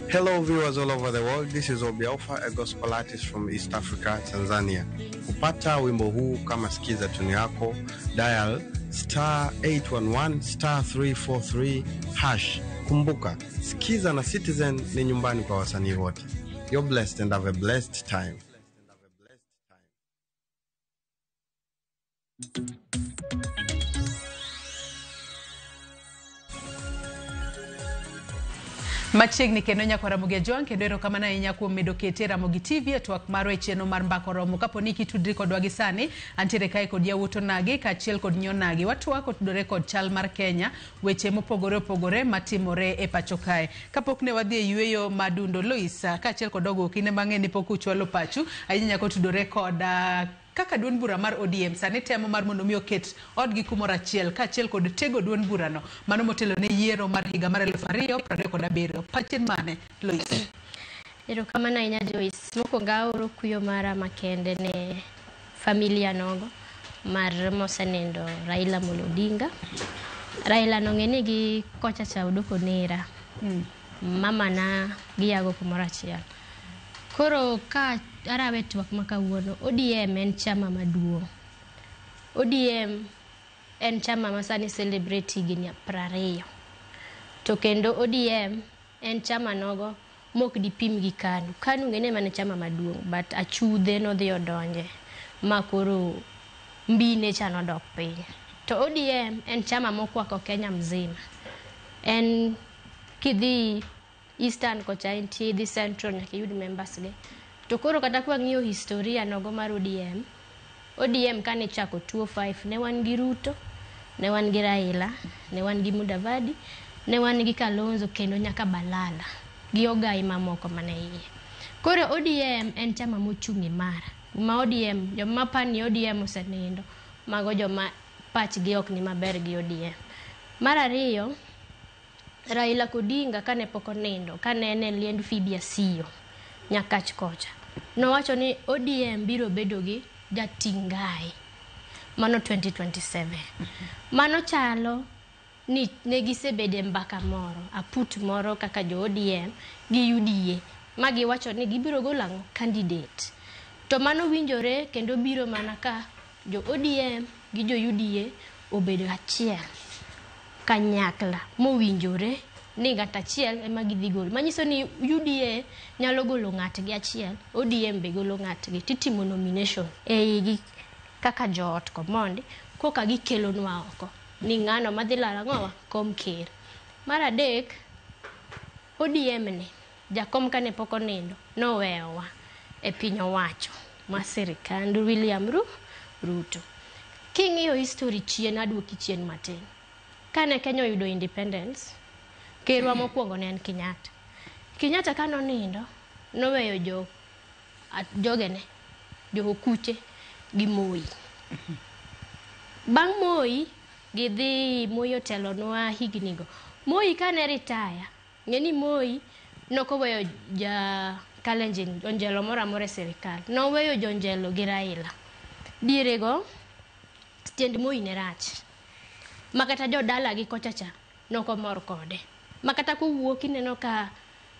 S22: Hello viewers all over the world, this is Obi Alpha, a gospel artist from East Africa, Tanzania. Kupata wimbo huu kama sikiza tuni yako, dial star 811 star 343 hash. Kumbuka, Sikiza na Citizen ni nyumbani kwa wasanii wote. You're blessed and have a blessed time.
S1: Machiegni kendo nyakwa Ramogi Ajwang', kendo erokamano ahinya kuom medo kete Ramogi TV e twak marwa e chenro mar Mbaka Oromo. Kapo ni kitudri kodwa gi sani, antiere kae kod yawuot onagi kaachiel kod nyonagi. Watwak otudore kod chal mar Kenya, weche mopogore opogore matimore e pacho kae. Kapok ne wadhi e yueyo madundo, Lois, kaachiel kod Ogo, kinde mang'eny pok uchwalo pachu, ahinya nyaka otudore kod kaka duond bura mar ODM sani temo mar mondo mi oket odgi kumoro achiel kaachiel kod tego duond burano mano motelo ne yiero mar higa mar 2027. Pachien mane, Lois?
S7: Erokamano ahinya Joyce. Mokwongo aoro kuyo mara makende ne familia nogo mar mosenindo Raila Amolo Odinga. Raila nong'e ni gi kocha cha odoko nera. Mama na giago kumoro achiel. Koro ka arawe twak ma kawuono, ODM en chama maduong'. ODM en chama ma sani celebrate higni 20. To kendo ODM en chama nogo mok dipim gi KANU. KANU ng'ene mana chama maduong', but achudhe nodhi odonje ma koro mbine cha nodok piny. To ODM en chama mokwako Kenya mzima. En kidhi Eastern kocha entie, idhi Central nyaka iyud members ge. To koro kata kwang'iyo historia nogo mar ODM, ODM kane ichako 2005 ne wan gi Ruto, ne wan gi Raila, ne wan gi Mudavadi, ne wan gi Kalonzo kendo nyaka Balala gi ogai mamoko mane iye. Koro ODM en chama mochung' imara. Ma ODM, joma pani ODM osenindo, mago joma pachgi ok ni maber gi ODM. Mar ariyo, Raila Odinga kane pok onindo, kane en e liend Phoebe Asiyo, Nyakach kocha, nowacho ni ODM biro bedo gi jating' mano 2027. Mano chalo ni ne gisebedo e mbaka moro, aput moro kaka jo ODM gi UDA, ma giwacho ni gibiro golo ang'o? Candidate. To mano winjore kendo biro mana ka jo ODM gi jo UDA obedo achiel kanyakla mowinjore ni ng'at achiel ema gidhi golo. Manyiso ni UDA nyalo golo ng'atgi achiel, ODM be golo ng'atgi, titimo nomination e igi kaka joot komondi koka gikelonwa oko ni ng'ano madhi laro ang'owa kom ker. Mar adek, ODM ni jakom kane pok onindo noweyowa e piny owacho ma sirikand William Ruto. King'iyo history chien, aduoki chien matin. Kane Kenya oyudo independence, kerwa mokwongo ne en Kenyatta. Kenyatta kane onindo, noweyo jo jogene, jo okuche gi Moi. Bang' Moi, gidhi Moi otelonwa higni go. Moi kane retire, ng'e ni Moi nokoweyo ja Kalenjin, jonjelo moro amora e sirikal. Noweyo jonjelo gi Raila. Diere go, tiend Moi ne rach. Ma kata jodalagi kocha cha nokomor kode. Ma kata kowuok ineno ka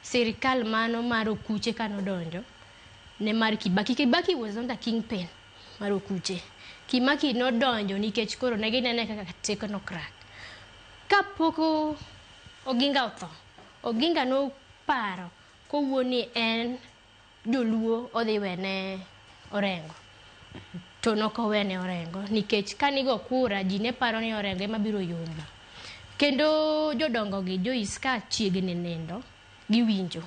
S7: sirikal mano mar okuche kanodonjo ne mar Kibaki. Kibaki was not a kingpin mar okuche. Kibaki nodonjo nikech koro ne ginene kaka technocrat. Kapok Oginga otho, Oginga noparo kowuo ni en joluo odhi wene Orengo. To nokowene Orengo nikech kanigo kura ji ne paro ni Orengo ema biro yombo. Kendo jodongo gi Joyce ka chiegni nindo giwinjo.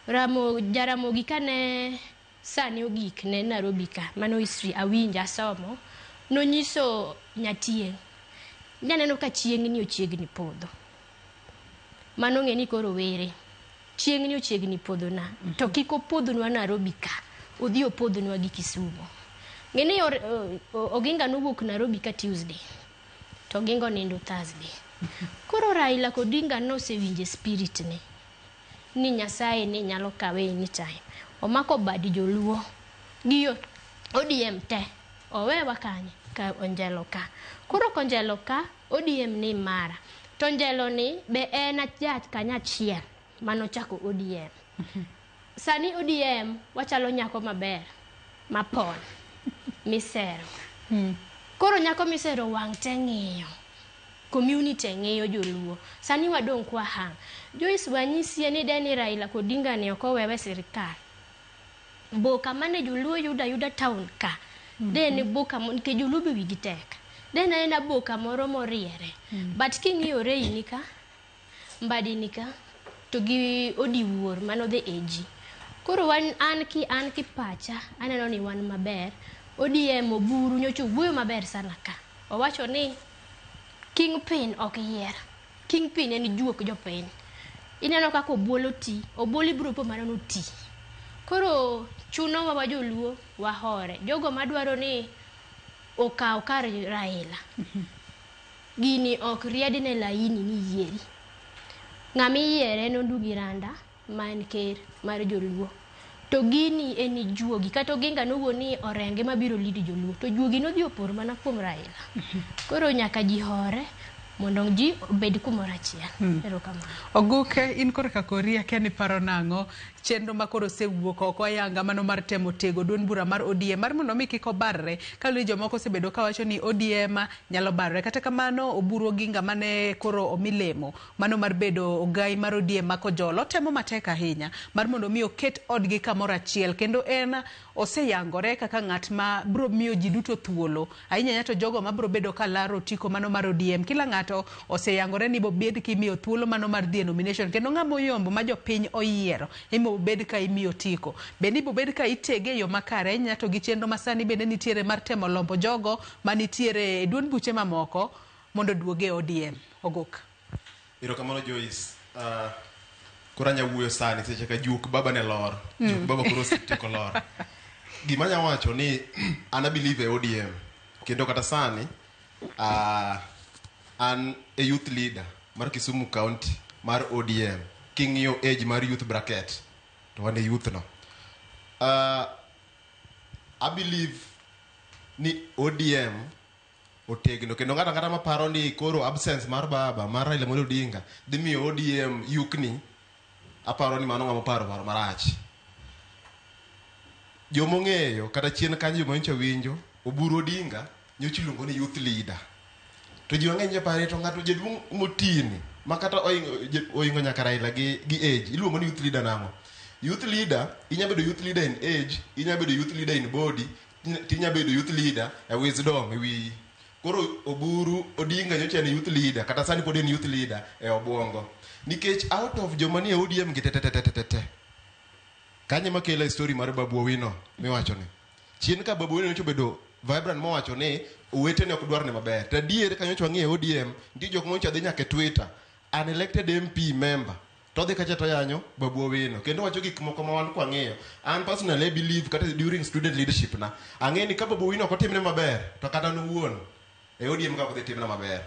S7: Jaramogi kane sani ogik ne Nairobi ka, mano history awinjo asomo, nonyiso Nyatieng', nyaneno ka chieng' ni ochiegni podho. Mano ng'e ni koro were. Chieng' ni ochiegni podho na, to kik opodhnwa Nairobi ka, odhi opodhnwa gi Kisumu. Ng'e ni Oginga nowuok Nairobi ka Tuesday, to Oginga onindo Thursday. Koro Raila Odinga nosewinjo spirit ne, ni Nyasaye ni nyalo kawe anytime. Omako bad joluo gi ODM te, owewa kanye? Ka Onjelo ka. Koro konjelo ka, ODM ni mara. To Onjelo ni be en jat kanyachiel manochako ODM. Sani ODM wachalo nyako maber mapon misero. Koro nyako misero wang' te ng'iyo. Community ng'iyo joluo. Sani wadong' kwa hang. Joyce wanyisie ni deni Raila Odinga ni ok owewe sirikal. Boka mane joluo yuda yuda town ka. Deni boka nikech joluo be wigi tek. Deni en boka moro moriere. But king'iyo Rei ni ka, Mbadi ni ka, to gi Odiwuor mano the AG. Koro wan an ki pacha aneno ni wan maber. ODM Oburu nyocha owuoyo maber sana ka. Owacho ni kingpin ok yier. Kingpin en juok jopiny. Ineno kaka Obuolo ti, Obuolo ibiro po mana noti. Koro chunowa wa joluo wahore. Jogo madwaro ni okaw kar Raila. Gini ok riedne laini ni yieri. Ng'ama iyiere en Ondugi Randa ma en ker mar joluo. To gini en juogi. Kata Oginga nowuo ni Orenge mabiro lead joluo. To juogi nodhi opor mana kuom Raila. Koro nyaka ji hore. Mondo ji obed kumoro achiel. Erokamano.
S1: Oguke, in korka kori akia ni paro nang'o chenro ma koro osewuok oko ayanga mano mar temo tego duond bura mar ODM mar mondo mi kik obarre kaluwore ni jomoko osebedo kawacho ni ODM nyalo barre. Kata kamano Oburu Oginga mane koro omi lemo mano mar bedo ogai mar ODM ma Kojolo temo matek ahinya mar mondo mi oket odgi kamoro achiel kendo en oseyangore kaka ng'at ma bro miyo ji duto thuolo ahinya ahinya to jogo mabro bedo ka laro otiko mano mar ODM. Kila ng'ato oseyangore ni bobed kimiyo thuolo mano mar dhi e nomination kendo ng'ama oyombo ma jopiny oyiero ema obed ka imiyo otiko. Bende ibobed ka itege e yo makare ahinya to gi chenro masani bende nitiere mar temo lombo jogo manitiere e duond buche mamoko mondo oduog e ODM. Oguk.
S2: Erokamano Joyce. Koro anya wuoyo sani seche ka juok baba ne lor. Juok baba koro osetieko lor. Gima anya wacho ni an a believe e ODM. Kendo kata sani an e youth leader mar Kisumu County mar ODM. King'iyo age mar youth bracket to wan e youth no. I believe ni ODM otegno kendo ng'ato ang'ata maparo ni koro absence mar baba mar Raila Amolo Odinga dhi miyo ODM yukni, aparo ni mano ng'ama oparo paro marach. Jomong'eyo kata chien kanyo joma nyocha winjo Oburu Odinga nyocha iluongo ni youth leader. To ji mang'eny japare to ng'ato jaduong' motini ma kata oingo nyaka Raila gi age iluongo ni youth leader nang'o? Youth leader inya bedo youth leader in age, inya bedo youth leader in body, tinya bedo youth leader e wisdom e wiyi. Koro Oburu Odinga nyocha en youth leader kata sani pod en youth leader e obwongo. Nikech out of joma nie ODM gi te kanye makelo e story mar Babu Owino miwacho ni. Chien ka Babu Owino nyocha obedo vibrant mowacho ni owetene ok dwarne maber. To adier ka nyocha wang'iyo e ODM, nitie jok manyocha dhi nyaka e Twitter, an elected MP member to odhi kacha to yanyo Babu Owino kendo wacho gik moko ma wan kwang'iyo. An personally I believe kata during student leadership na, ang'e ni ka Babu Owino ok otimne maber to kata an owuon e ODM ka ok dhi timna maber.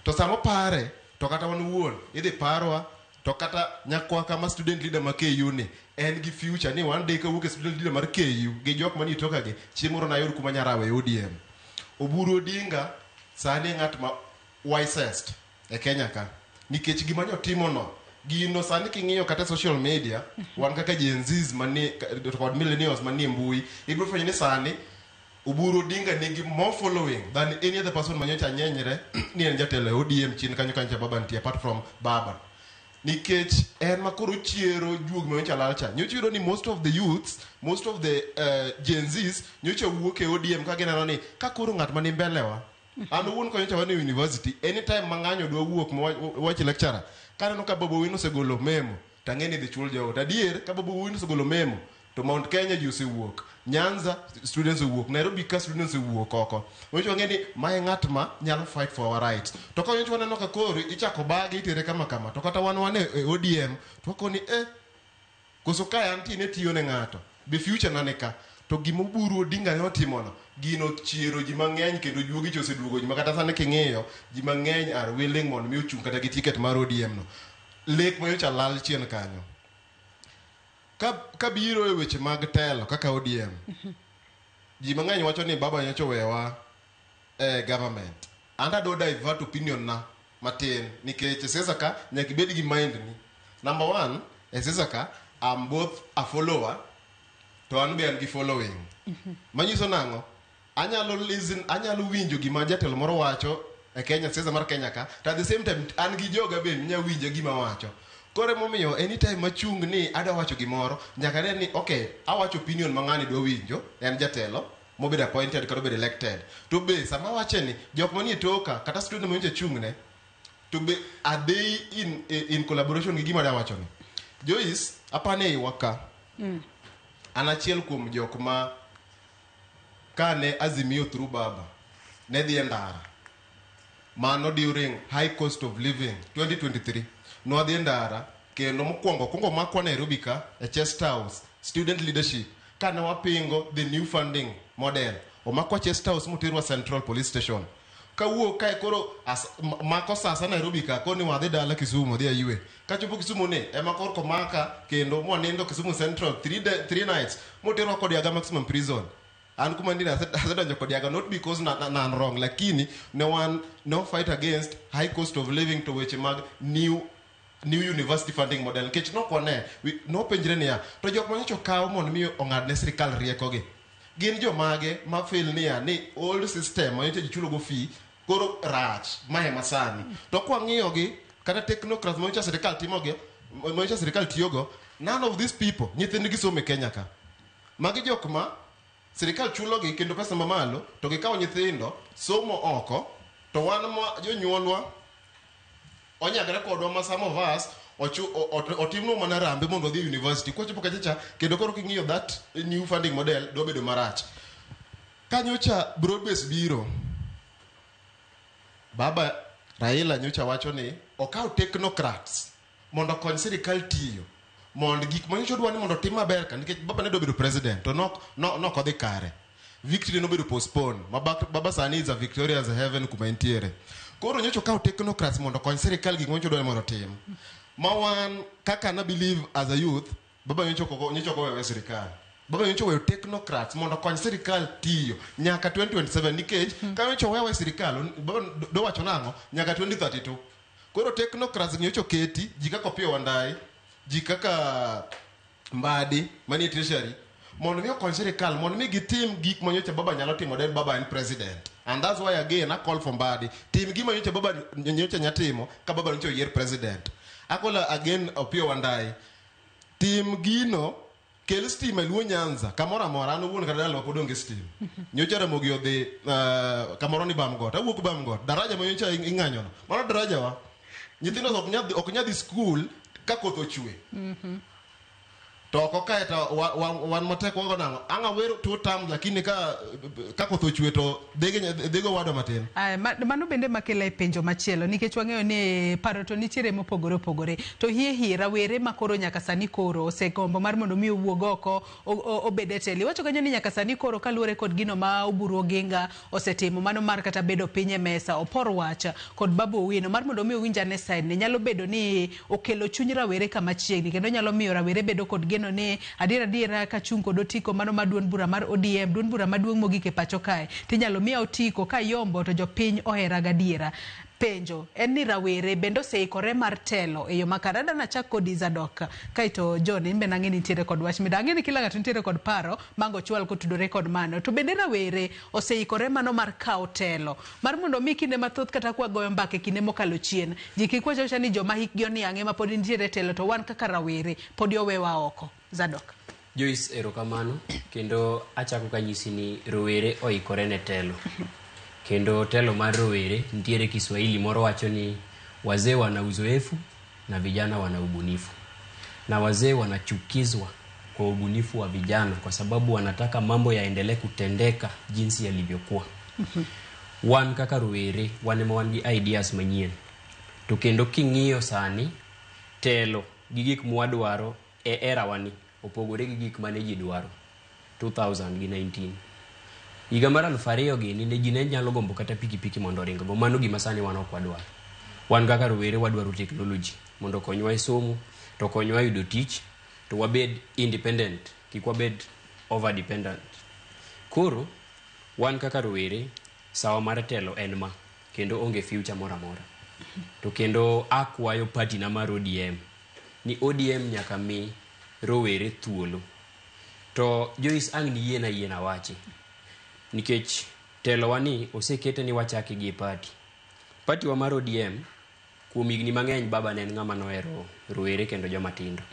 S2: To sama opare to kata wan owuon idhi parwa to kata nyakwa kama student leader ma KU ni en gi future ni one day kawuok e student leader mar KU gi jok manie toka gi chieng' moro nayud kuma nyarawe e ODM. Oburu Odinga sani e ng'at ma wisest e Kenya ka nikech gima nyotimo no gino sani king'iyo kata social media wan kaka Gen Zs manie kod millennials manie mbui ibiro fwenyo ni sani Oburu Odinga nigi more following than any other person manyocha nyenyre ni en jatelo e ODM chien kanyo kanyo cha baba nitie apart from baba nikech en ma koro chiero juog manyocha lal cha nyocha iyudo ni most of the youths most of the Gen Zs nyocha wuok e ODM ka gineno ni ka koro ng'at mani mbelewa an owuon ka nyocha wan e university anytime ma ng'anyo dwa wuok ma wach lecturer kaneno ka Babu Owino osegolo memo tang'e ni idhi chul jogo to adier ka Babu Owino osegolo memo to Mount Kenya ji osewuok Nyanza students owuok Nairobi ka students owuok oko nyocha wang'e ni mae ng'at ma nyalo fight for our rights to ka nyocha waneno ka koro ichako bage itere kama kama to kata wan e ODM to wakoni koso kae antie ne tiyo ne ng'ato be future na ni ka to gima Oburu Odinga ne otimono gino chiero ji mang'eny kendo juogi cha oseduogo ji ma kata sani king'iyo ji mang'eny are willing mondo mi ochung' kata gi ticket mar ODM no lek ma nyocha lal chien kanyo kabiro e weche mag telo kaka ODM ji mang'eny wacho ni baba nyocha owewa e government an adwa divert opinion na matin nikech e siasa ka nyaka ibed gi mind ni number one e siasa ka I'm both a follower to an be an gi following manyiso nang'o anyalo listen anyalo winjo gima jatelo moro wacho e Kenya siasa mar Kenya ka to at the same time an gi joga be nya winjo gima wacho koro emomiyo anytime machung ni adwa wacho gimoro nyaka ne ni okay awacho opinion ma ng'ani dwa winjo en jatelo mobedo appointed kata obedo elected to be sama awache ni jok manie toka kata student manyocha chung'ne to be are they in collaboration gi gima adwa wacho ni Joyce apani e iwa ka an achiel kuom jok ma kane Azimio through baba ne dhi e ndara mano during high cost of living 2023 nwadhi e ndara kendo mokwongo kwongo makwa Nairobi ka e Chest House student leadership kane wapingo the new funding model omakwa Chest House moterwa Central Police Station kawuok kae koro mako sasa Nairobi ka koni wadhi dala Kisumu dhi aywe kachopo Kisumu ni ema korko maka kendo mwanindo Kisumu Central 3 nights moterwa Kodiaga maximum prison An kuma ndire asedonjo kod yaga not because na an wrong, lakini ne wan no fight against high cost of living to weche mag new university funding model, nikech nokwane nopenjre niya to jok manyocha okaw mondo mi ong'ad ne sirikal riekogi gin jomage ma feel niya ni old system manyocha ji chulogo fee koro rach mae masani. To kwang'iyogi kata technocrats manyocha sirikal timogi, manyocha sirikal tiyogo, none of these people nyithindgi somo e Kenya ka. Magi jok ma sirikal chulogi kendo pesa mamalo to gikawo nyithindo somo oko, to wan ma jonyuolwa onyagre kodwa ma some of us otimnwa mana rambe mondo odhi e university kwachopo kachacha. Kendo koro king'iyo that new funding model dwa bedo marach. Kanyocha broad base biro, baba Raila nyocha wacho ni okaw technocrats mondo okony sirikal tiyo mondo gik manyocha odwa ni mondo otim maber ka, nikech baba ne dwa bedo president to nok no, nok odhi kare, victory nobedo postpone ma baba sani is a victorious heaven kuma entiere. Koro nyocha okaw technocrats mondo okony sirikal gik manyocha odwa ni mondo otim, ma wan kaka na believe as a youth, baba nyocha ok owewe sirikal. Baba nyocha oweyo technocrats mondo okony sirikal tiyo nyaka 2027, nikech ka nyocha owewe sirikal, baba dowacho nang'o nyaka 2032. Koro technocrats nyocha oketi ji kaka Opiyo Wandayi, ji kaka Mbadi manie treasury, mondo mi okony sirikal mondo mi gitim gik manyocha baba nyalo timo den baba en president. And that's why again I call for Mbadi, tim gima nyocha baba nyocha nya timo ka baba nyocha oyier president. Akola again Opiyo Wandayi, tim gino, kel stima e Luo Nyanza kamoro amora. An owuon kata dalawa pod onge stima. Nyocha Ramogi odhi kamoro ni Bamgot, awuok Bamgot, daraja ma nyocha ing'anyono, mano daraja wa nyithindo ok nyadhi skul ka koth ochwe. To oko kae to wan matek wago nang'o ang' awer two terms, lakini ka koth ochwe to dhego wadwa matin.
S1: Aya, mano bende makela e penjo machielo, nikech wang'eyo ni paro to nitiere mopogore opogore, to hie hie rawere ma koro nyaka sani koro osegombo mar mondo mi owuog oko obed e telo. Iwacho kanyo ni nyaka sani koro kaluwore kod gino ma Oburu Oginga osetimo, mano mar kata bedo piny e mesa opor wach kod Babu Owino mar mondo mi owinj ane side ne, nyalo bedo ni okelo chuny rawere kama chiegni kendo nyalo miyo rawere bedo kod geno ni adier adiera kachung' kod otiko mano mar duond bura mar ODM, duond bura maduong' mogik e pacho kae, tinyalo miya otiko kayombo to jopiny ohera gadiera. Penjo en ni rawere bende oseikore mar telo e yo makare? Adwa nachak kodi Zadok, kaeto John in be nang'e ni nitiere kod wach mida, ang'e ni kila ng'ato nitiere kod paro mango chwal kotudore kod mano. To bende rawere oseikore mano mar kawo telo mar mondo mi kinde mathoth kata kwa goyo mbaka e kinde mokalo chien ji kik wach awacha ni joma hikgi oniang' ema pod nitiere e telo, to wan kaka rawere pod owewa oko. Zadok.
S3: Joyce, erokamano. Kendo achako kanyisi ni rowere oikore ne telo. Kendo telo mar rowere nitiere Kiswahili moro wacho ni wazee wana uzoefu na vijana wana ubunifu. Na wazee wanachukizwa kwa ubunifu wa vijana kwa sababu wanataka mambo yaendelee kutendeka jinsi yalivyokuwa. Wan kaka rowere wan ema wan gi ideas manyien. To kendo king'iyo sani telo gi gik mwadwaro e era wani opogore gi gik mane ji dwaro 2019. Higa mar 2000 gini ne ji ne nyalo gombo kata pikipiki mondo oring go. Mano gima sani wan ok wadwar. Wan kaka rowere wadwaro technology mondo okonywa e somo, to okonywa yudo tich, to wabed independent, kik wabed over dependent. Koro wan kaka rowere sawa mar telo en ma, kendo onge future moro amora. To kendo akwayo party na mar ODM ni ODM nyaka mi rowere thuolo. To Joyce, ang' niyiena yiena wachi nikech telowa ni osekete ni wachake gi e party. Party wa mar ODM kuom higni mang'eny baba ne en ng'ama nohero rowere kendo joma tindo.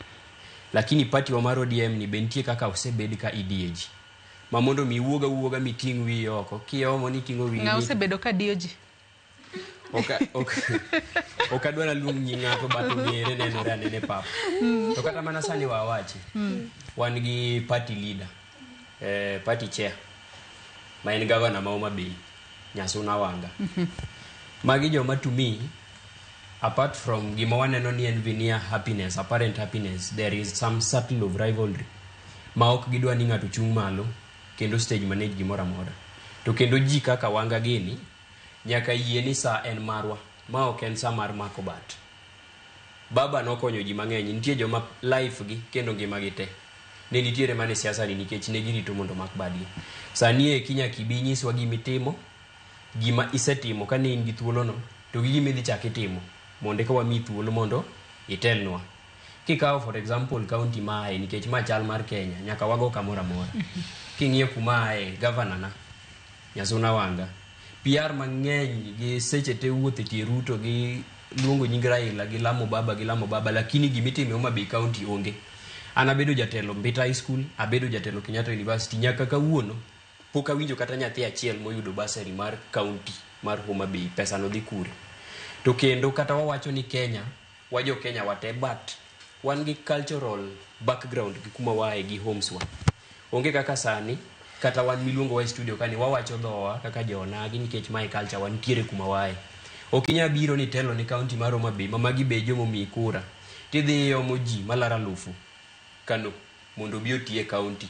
S3: Lakini party wa mar ODM ni be nitie kaka osebed ka idiye ji. Ma mondo mi iwuog awuoga miting' wiyi oko, kiomo ni iting'o wiyi.
S1: Ng'a osebedo ka diyo ji?
S3: Ok adwa naluong nying ng'ato, but ong'ere, nenore anene pap. To kata mana sani wawachi. Wan gi party leader, party chair, ma en gavana ma Homa Bay, Nyasuna Wanga. Magi joma to me, apart from gima waneno ni en veneer happiness, apparent happiness, there is some subtle of rivalry ma ok gidwa ni ng'ato chung' malo kendo stage manage gimoro amora. To kendo ji kaka Wanga gini nyaka yie ni sa en marwa, ma ok en sa mar mako bat. Baba nokonyo ji mang'eny, nitie joma life gi kendo ngima gi te. Ne nitiere mana e siasa ni nikech ne girito mondo omak badgi. Sani eki nyaka ibi inyiswa gima itimo, gima isetimo kane in gi thuolono, to gi gima idhi chak itimo mondo eka wamiyi thuolo mondo itelnwa. Kikawo for example county ma aye nikech ma chal mar Kenya, nyaka wago kamoro amora. King'iyo kuma aye, gavana na, Nyasuna Wanga, PR mang'eny gi seche te wuoth e tie Ruto gi luongo nying Raila gi lamo baba gi lamo baba, lakini gimitimo e Homa Bay County onge. An abedo jatelo Mbita High School, abedo jatelo Kenyatta University, nyaka kawuono pok awinjo kata nyathi achiel moyudo bursary mar county mar Homa Bay, pesa no dhi kure. To kendo kata wawacho ni Kenya, wajo Kenya wate, but wan gi cultural background gi kuma waaye gi homes wa. Onge kaka sani, kata wan miluongo wa e studio kani, wawacho dhowa kaka jonagi nikech mae culture wa nitiere kuma waaye. Ok inyal biro ni telo ni county mar Homa Bay, ma magi be jomomiyi kura, tidhi iomo ji malaro alufu kano mondo obi oti e county.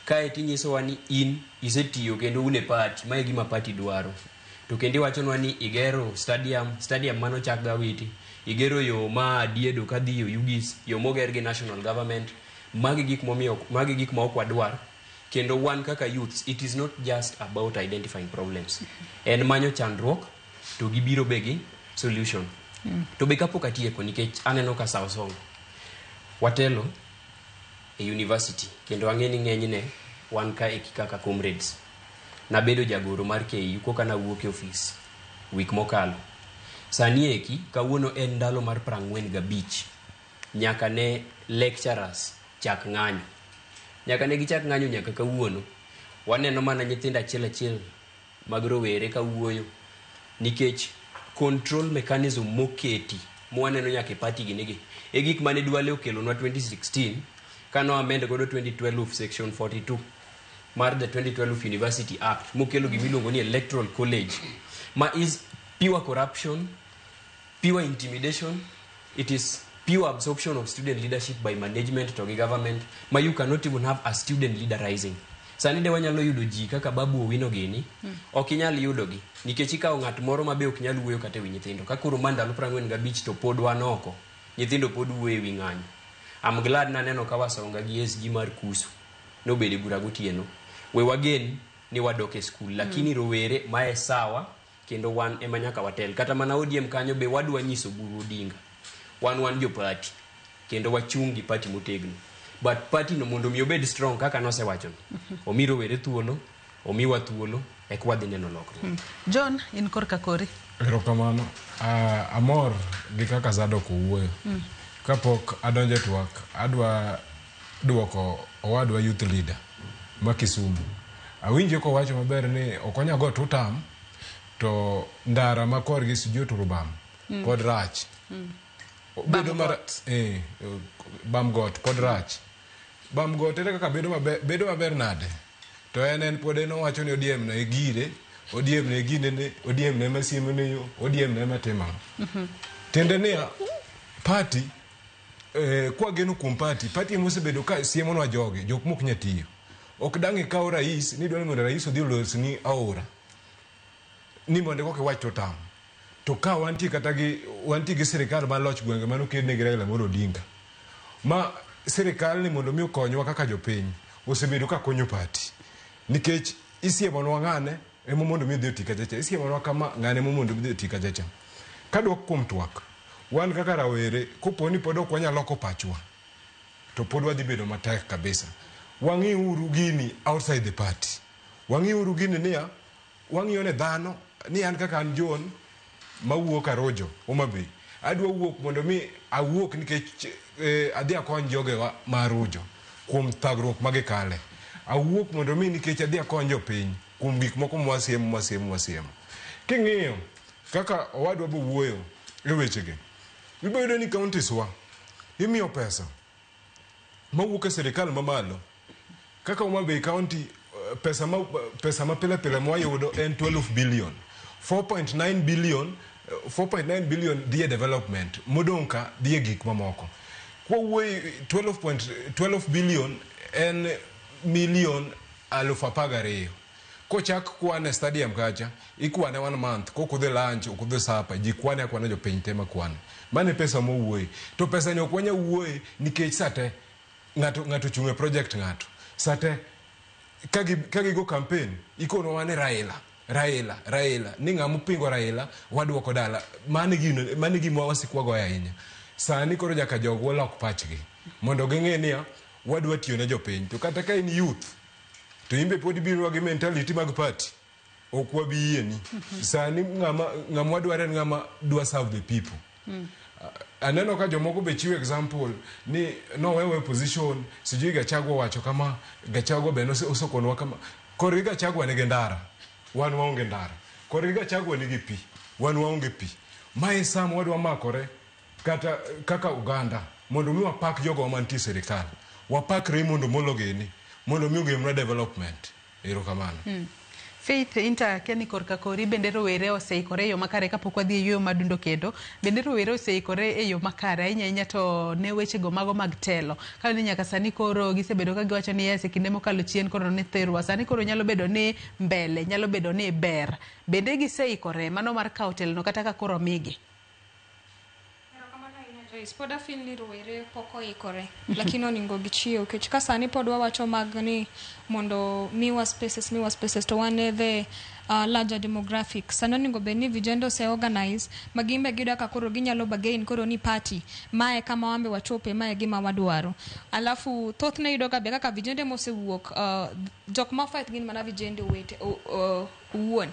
S3: Kae tinyisowa ni in isetiyo kendo un e party, mae gima party dwaro. To kendo iwachonwa ni igero stadium, stadium mano chak gawiti, igero yo ma Diedo kadhi Oyugis, yo moger gi national government. Magi gik momiyo, magi gik ma ok wadwar. Kendo wan kaka youths, it is not just about identifying problems. En manyo chandruok to gibiro be gi solution. To be kapok atieko nikech aneno ka sa osongo. Watelo e university kendo ang'e ni ng'enyne wan ka eki kaka comrades. Nabedo jagoro mar KU koka nawuok e ofis week mokalo. Sani eki kawuono en ndalo mar 45 nyaka ne lecturers chak ng'anyo. Nyaka ne gichak ng'anyo nyaka kawuono waneno mana nyithindo achiel achiel mag rowere kawuoyo nikech control mechanism moketi mwaneno nyaka e party gini gi e gik mane Duale okelonwa 2016 kano amend godo 2012 section 42 mar the 2012 University Act mokelo gimiluongo ni Electoral College ma is pure corruption, pure intimidation, it is pure absorption of student leadership by management to gi government ma you cannot even have a student leader rising. Sani de wanyalo yudo ji kaka Babu Owino gini, ok inyal yudogi nikech ikawo ng'at moro ma be ok nyal wuoyo kata ewi nyithindo. Ka koro ma ndalo 45 to pod wan oko, nyithindo pod wuoyo ewi ng'anyo. I'm glad naneno ka Wasonga gi SG mar Kusu nobedo e bura gotieno. We wagen ni wadok e skul, lakini rowere mae sawa kendo wan ema nyaka watel. Kata mana ODM kanyo be wadwa nyiso Oburu Odinga. Wan jo party kendo wachung' gi party motegno. But party no mondo mi obed strong kaka nosewachono, omi rowere thuolo, omiwa thuolo, eka wadhi neno lokruok.
S1: John, in korka kori.
S5: Erokamano. Amor gi kaka Zadok owuoyo. Kapok adonjo e twak, adwa duoko owadwa youth leader ma Kisumu. Awinjo kowacho maber ni ok onya go tutam to ndara ma korgi sijui oturubam pod rach. Bedo mar Bamgot pod rach. Bamgot ere kaka bedo maber, bedo maber nade? To en pod en owacho ni ODM no e gire, ODM no e ginene, ODM no ema siemo ne yo, ODM no ema timo ang'o. Tiende niya, party kwageno kuom party, party ema osebedo ka siemonwa jogi, jok mok nya tiyo. Ok dang' ikaw rais ni idwa ni mondo rais odhi olosni aora. Ni mondo koka iwach to tam. To ka wantie kata gi wantie gi sirikal mar loch gwenge mane okedne gi Raila Amolo Odinga. Ma sirikal ni mondo mi okonywa kaka jopiny osebedo ka konyo party. Nikech isiemonwa ng'ane ema mondo mi odhi oti kacha cha. Isiemonwa kama ng'ane ema mondo mi odhi oti kacha cha. Kadwok kuom twak, wan kaka rawere kopo ni pod ok wanyal loko pachwa to pod wadhi bedo matek kabisa. Wang'iuru gini outside the party. Wang'iuru gini niya, wang'iyo ne dhano ni an kaka an John mawuok Arojo, Homa Bay. Adwa wuok mondo mi awuok nikech adhi akony jogewa ma Arojo kuom thagruok ma gikale. Awuok mondo mi nikech adhi akony jopiny kuom gik moko mwasiemo mwasiemo mwasiemo. King'iyo kaka owadwa bo wuoyo e wechegi, ibiro yudo ni counties wa imiyo pesa mawuok e sirikal mamalo. Kaka Homa Bay County pesa ma pile pile mwayudo en 12 billion. 4.9 billion 4.9 billion dhi e development, modong' ka dhi e gik mamoko. Kwawuoyo 12 billion en milion 12,000. Kochak kwane stadium kacha, ikwane 1 month, kok udhi lunch, ok udhi supper, ji kwane akwana jopiny te makwane. Mano e pesa mowuoye. To pesa ni ok wanyal wuoye nikech sate Ng'ato chung' e project ng'ato. Sate ka gigo campaign ikono ni Raila, Raila, Raila, ni ng'ama opingo Raila waduoko dala. Mano e gima wasikwa goyo ahinya. Sani koro nyaka jogwa lok pachgi mondo ging'e niya wadwa tiyo ne jopiny. To kata ka in youth to in be pod ibiro gi mentality mag party, ok wabi yieni. Sani ng'ama wadwaro en ng'ama dwa serve the people. Aneno ka jomoko be chiwo example ni nowewa e position, sijui Gachagua wacho kama, Gachagua be osekonwa kama. Korgi Gachagua nigi ndara, wan waonge ndara. Korgi Gachagua nigi pi, wan waonge pi. Mae sama wadwa makore kata kaka Uganda mondo mi wapak jogo mantie e sirikal. Wapakre mondo molo gini, mondo mi ogemna development. Erokamano.
S1: Faith, inta keni korka kori bende rowere oseikore e yo makare kapok wadhi e yueyo madundo kendo. Bende rowere oseikore e yo makare ahinya ahinya to ne wechego mago mag telo. Ka ni nyaka sani koro gisebedo ka giwacho ni yes, e kinde mokalo chien koro ne therwa. Sani koro nyalo bedo ni mbele, nyalo bedo ni ber. Bende giseikore mano mar kawo telono kata ka koro migi.
S6: Joyce, pod afeel ni rowere pok oikore, lakini oningo gichiew nikech ka sani pod wawacho mag ni mondo miwa spaces to wan e the larger demographic. Sani oningo bed ni vijende ose organize ma gin be giyudo kaka koro ginyalo bargain koro ni party mae kama wan be wachope, mae gima wadwaro. Alafu thothne iyudo ga be kaka vijende mosewuok, jok ma fight gin mana vijende owuon.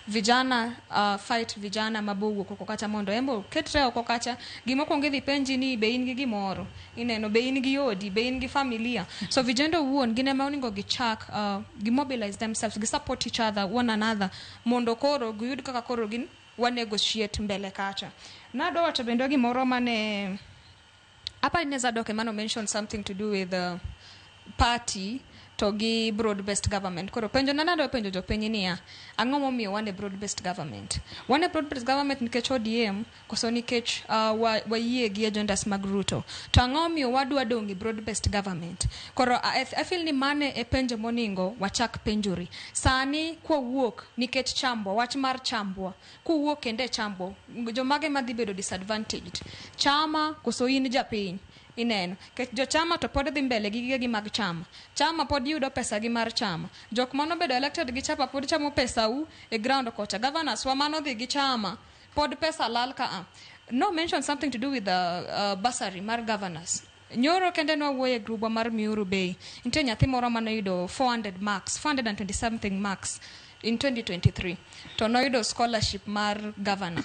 S6: Vijana fight vijana mabowuok oko kacha mondo embo ketre oko kacha. Gimokwongo idhi penji ni be in gi gimoro, ineno be in gi odi, be in gi familia. So vijende owuon gin ema onego gichak gimobilize themselves, gi support each other, one another, mondo koro giyud kaka koro gin wa negotiate mbele kacha. Nadwa wacho bende gimoro mane apa ne Zadok emano mention something to do with party to gi broad based government. Koro penjo na nadwa penjo jopiny niya, ang'o momiyo wan e broad based government? Wan e broad based government nikech ODM koso nikech wayie gi agendas mag Ruto? To ang'o momiyo wadwa dong' e broad based government? Koro I feel ni mane e penjo moningo wachak penjori. Sani kwawuok nikech chambwa, wach mar chambwa, kuwuok kendo e chambwa, jomage madhi bedo disadvantaged? Chama koso in japiny? Ineno kech jochama to pod dhi mbele gi gigegi mag chama. Chama pod yudo pesa gi mar chama. Jok manobedo elected gi chama pod chamo pesa u e ground kocha. Governors wa manodhi gi chama pod pesa lal ka a. No mention something to do with the bursary mar governors. Nyoro kende nwawuoye e grubwa mar Miuru Bay. Nitie nyathi moro manoyudo 400 marks, 420 something marks in 2023. To noyudo scholarship mar governor.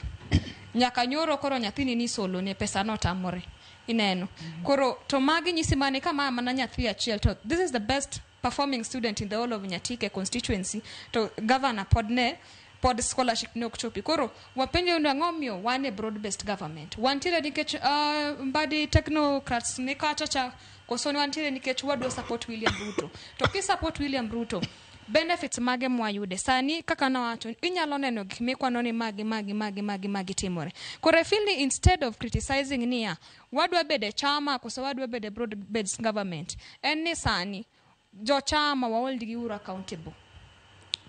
S6: Nyaka nyoro koro nyathini ni solo ne pesa notamore. Ineno. Koro to magi nyisi mane kama mana nyathi achiel to this is the best performing student in the whole of Nyatike constituency to governor pod ne pod scholarship ne ok chopi. Koro wapenjo ni ang'o miyo wan e broad based government? Wantiere nikech Mbadi technocrats ni kacha cha koso ni wantiere nikech wadwa support William Ruto? To ki support William Ruto, benefits mage mwayude sani? Kaka nawacho, inyalo neno gik mikwano ni magi magi magi magi magi timore. Koro I feel ni instead of criticizing niya wadwa bede chama koso wadwa bede broad based government, en ni sani jochama wahold gi uru accountable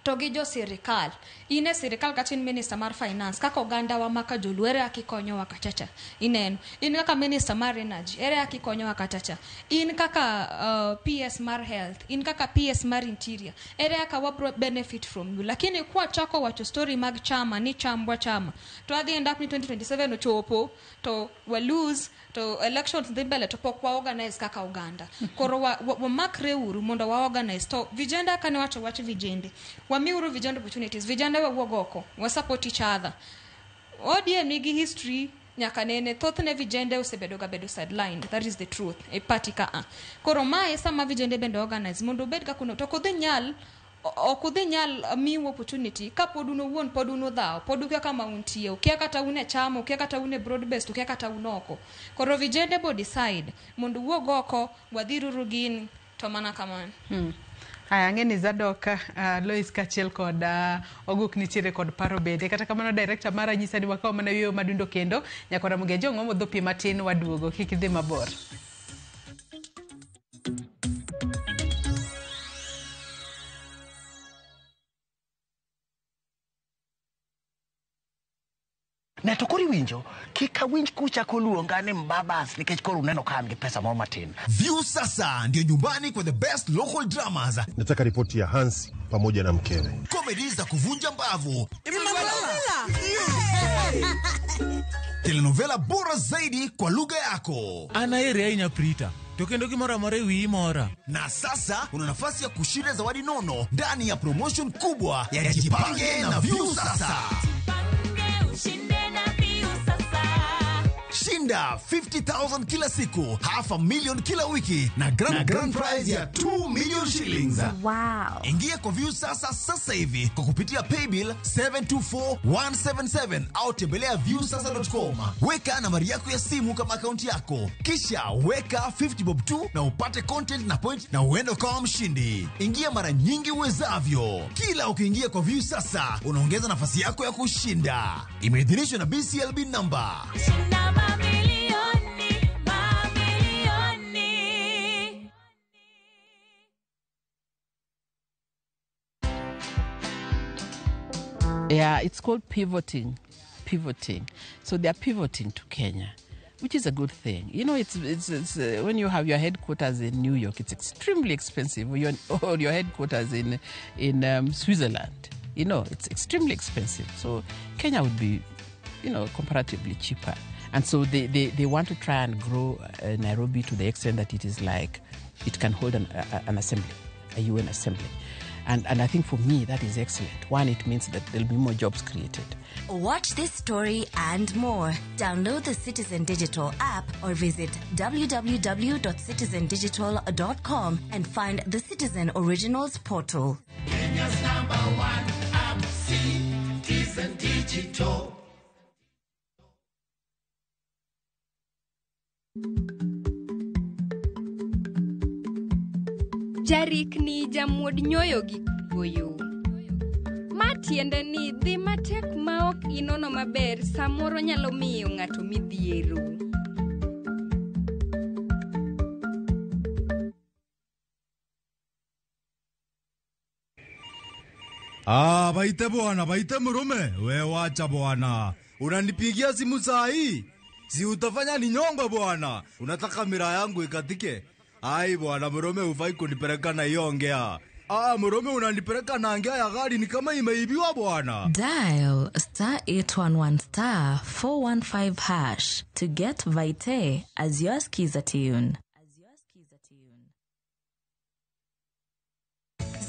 S6: to gi jo sirikal. In e sirikal kata in minister mar finance, kaka oganda wa maka joluo ere kaka ikonyowa kachacha? Ineno in kaka minister mar energy, ere kaka ikonyowa kachacha? In kaka PS mar health, in kaka PS mar interior, ere kaka wabro benefit from you? Lakini kwachako wacho story mag chama ni chambwa chama, to adhi end up ni 2027 ochopo to wa lose, to elections dhi mbele to pok wa organize kaka oganda. Koro wamakre uru mondo wa organize. To vijende, kane wacho wach vijende, wamiuru vijende opportunities. Vijende wawuog oko, wa support each other. ODM nigi history nyaka nene, thothne vijende osebedo ga bedo sidelined, that is the truth, e party ka a. Koro mae sama vijende bende organize mondo obed kaka to ok udhi nyal miu opportunity kapod un owuon pod un odhawo, pod ukia kama untie, ukia kata un e chama, ukia kata un e broad based, ukia kata un oko. Koro vijende bo decide mondo wuog oko, wadhiruru gin to mana kamano.
S1: Aya, ang'e ni Zadok, Lois kaachiel kod Oguk nitiere kod paro bende. Kata kamano director mara nyisa ni wakaw mana yueyo madundo kendo. Nyakora Mugejo ng'omo dho pi matin waduogo, kik idhi mabor.
S9: Ne to koro Iwinjo, kik awinj kuchako luonga ni mbabas nikech koro uneno ka an gi pesa moro matin.
S10: Viusasa ndio nyumbani kwa the best local dramas.
S11: Nataka ripoti ya Hansi pamoja na mkewe.
S10: Comedy za kuvunja mbavu. Telenovela bora zaidi kwa lugha yako.
S12: An aheri ahinya Prita, to kendo gimoro amora e wiyi mora.
S10: Na sasa una nafasi ya kushinda zawadi nono ndani ya promotion kubwa ya Jipange na Viusasa. Shinda 50,000 kila siku, 500,000 kila wiki na grand prize ya 2 million shillings.
S4: Wow.
S10: Ingia kwa Viusasa sasa hivi kwa kupitia paybill 724177 au tembelea viusasa.com. Weka nambari yako ya simu kama akaunti yako, kisha weka 50 bob tu na upate content na point na uende ukawa mshindi. Ingia mara nyingi uwezavyo. Kila ukiingia kwa Viusasa unaongeza nafasi yako ya kushinda. Imeidhinishwa na BCLB number.
S13: Mamilioni, mamilioni.
S8: Yeah, it's called pivoting. Pivoting. So they are pivoting to Kenya, which is a good thing. You know, it's when you have your headquarters in New York, it's extremely expensive. Or your headquarters in Switzerland, you know, it's extremely expensive. So Kenya would be, you know, comparatively cheaper. And so they want to try and grow Nairobi to the extent that it is like it can hold an assembly, a UN assembly. And I think for me, that is excellent. One, it means that there'll be more jobs created.
S23: Watch this story and more. Download the Citizen Digital app or visit www.citizendigital.com and find the Citizen Originals portal.
S15: Kenya's number one app, Citizen Digital.
S24: Jarikni jamuod nyoyo gi kuoyo. Ma tiende ni dhi matek ma ok inono maber samoro nyalo miyo ng'ato midhiero.
S25: Ah, baite bwana, baite mrume. We wacha bwana. Unanipigia simu saa hii? Si utafanya ni nyongo bwana. Unataka mira yangu ikatike? Ai bwana, mrume hufai kunipeleka na hiyo ongea. Ah, mrume unanipeleka na ngea ya gari ni kama imeibiwa bwana.
S26: Dial star 811 star 415 hash to get Vite as your skiza tune.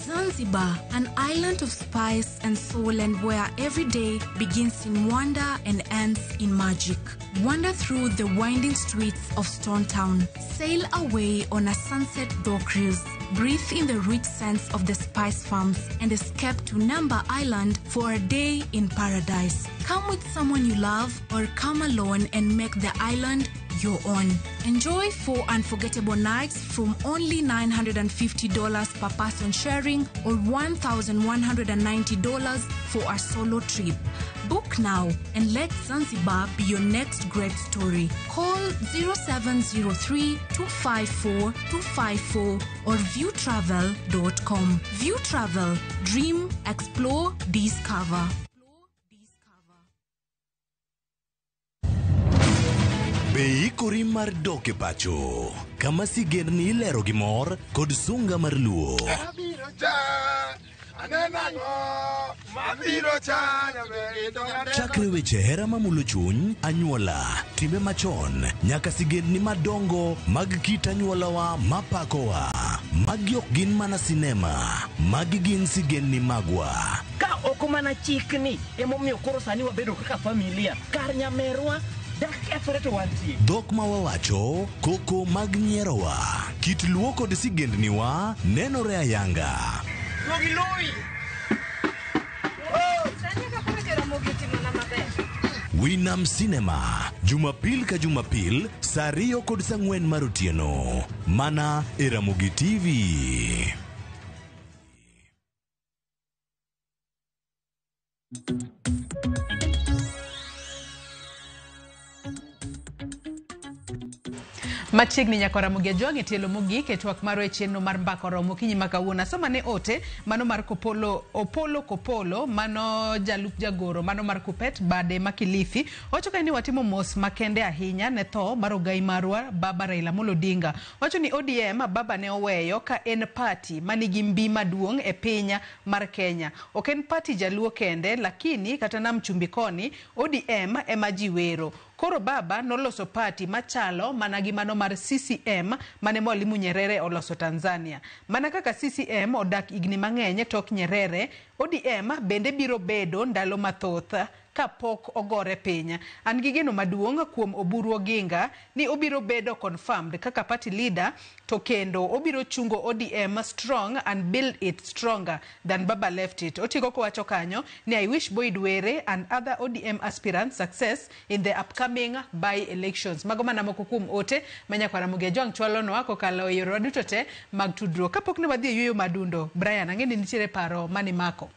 S27: Zanzibar, an island of spice and soul, and where every day begins in wonder and ends in magic. Wander through the winding streets of Stone Town. Sail away on a sunset dhow cruise. Breathe in the rich scents of the spice farms and escape to Namba Island for a day in paradise. Come with someone you love or come alone and make the island your own. Enjoy 4 unforgettable nights from only $950 per person sharing or $1,190 for a solo trip. Book now and let Zanzibar be your next great story. Call 0703 254 254 or viewtravel.com. View Travel. Dream, explore, discover.
S16: Be ikori mar dok e pacho kama sigendni ilero gi mor kod sunga mar luo. Chakre weche hera mamulo chuny, anyuola, timbe machon, nyaka sigendni madongo mag kit anyuolawa mapakowa. Magi ok gin mana sinema, magi gin sigendni magwa.
S28: Ka ok mana chikni emomiyo koro sani wabedo kaka familia kar nyamerwa.
S16: Dhok ma wawacho, koko mag nyierowa, kit luo kod sigendniwa nenore ayanga. Winam Cinema, Jumapil ka Jumapil, saa 2 kod saa 4 mar otieno. Mana e Ramogi TV.
S1: Machiegni nyaka Ramogi Ajwang' e tielo mogik e twak marwa e chenro mar Mbaka Oromo okinyi ma kawuono. Asoma ne ote mano mar Kopolo, Opolo Kopolo, mano jalup jagoro mano mar Kupet bade ma Kilifi. Owacho kae ni watimo mos makende ahinya ne tho mar ogai marwa Baba Raila Amolo Odinga. Owacho ni ODM Baba ne oweyo ka en party manigi mbi maduong' e piny mar Kenya. Ok en party jaluo kende lakini kata nam chumbi koni ODM ema ji wero. Koro Baba noloso party machalo mana gi mano mar CCM mane Mwalimu Nyerere oloso Tanzania. Mana kaka CCM odak higni mang'eny tok Nyerere, ODM bende biro bedo ndalo mathoth kapok ogore piny. An gi geno maduong' kuom Oburu Oginga ni obiro bedo confirmed kaka party leader to kendo obiro chungo ODM strong and build it stronger than Baba left it. Otieko kowacho kanyo ni I wish Boyd Were and other ODM aspirants success in the upcoming by-elections. Mago mana moko kuom ote ma nyakwar Ramogi Ajwang' chwalonwa kokalo e yorewa duto te mag tudruok. Kapok ne wadhi e yueyo madundo, Brian, ang'e ni nitiere paro manimako.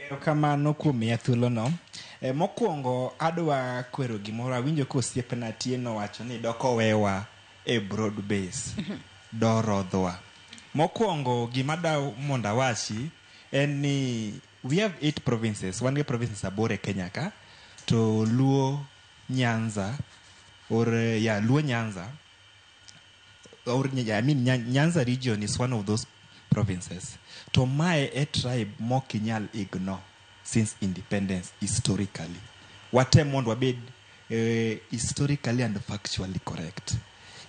S4: Erokamano kuom miya thuolono. E, mokwongo adwa kwero gimoro awinjo ka osiepna Atieno wacho ni dok owewa e broad base dorodhwa. Mokwongo gima da mondo awachi en ni we have 8 provinces, wan gi provinces aboro e Kenya ka to Luo Nyanza or yeah, Luo Nyanza or I mean Nyanza region is one of those provinces. To mae e tribe mok inyal ignore since independence historically. Watem mondo wabed historically and factually correct.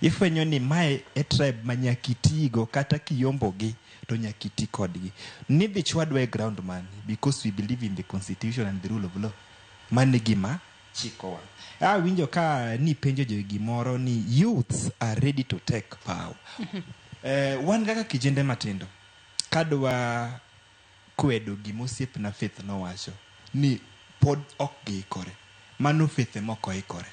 S4: Ifwenyo ni mae e tribe ma nyaka itigo kata kiyombogi to nyaka iti kodgi. Nidhi chwadwa e ground mani because we believe in the constitution and the rule of law. Mano e gima chikowa. Awinjo ka nipenjo jo gimoro ni youths are ready to take power. Wan kaka kijende matindo kadwa kwedo gima osiepna Faith nowacho ni pod ok giikore. Mano Faith ema ok oikore.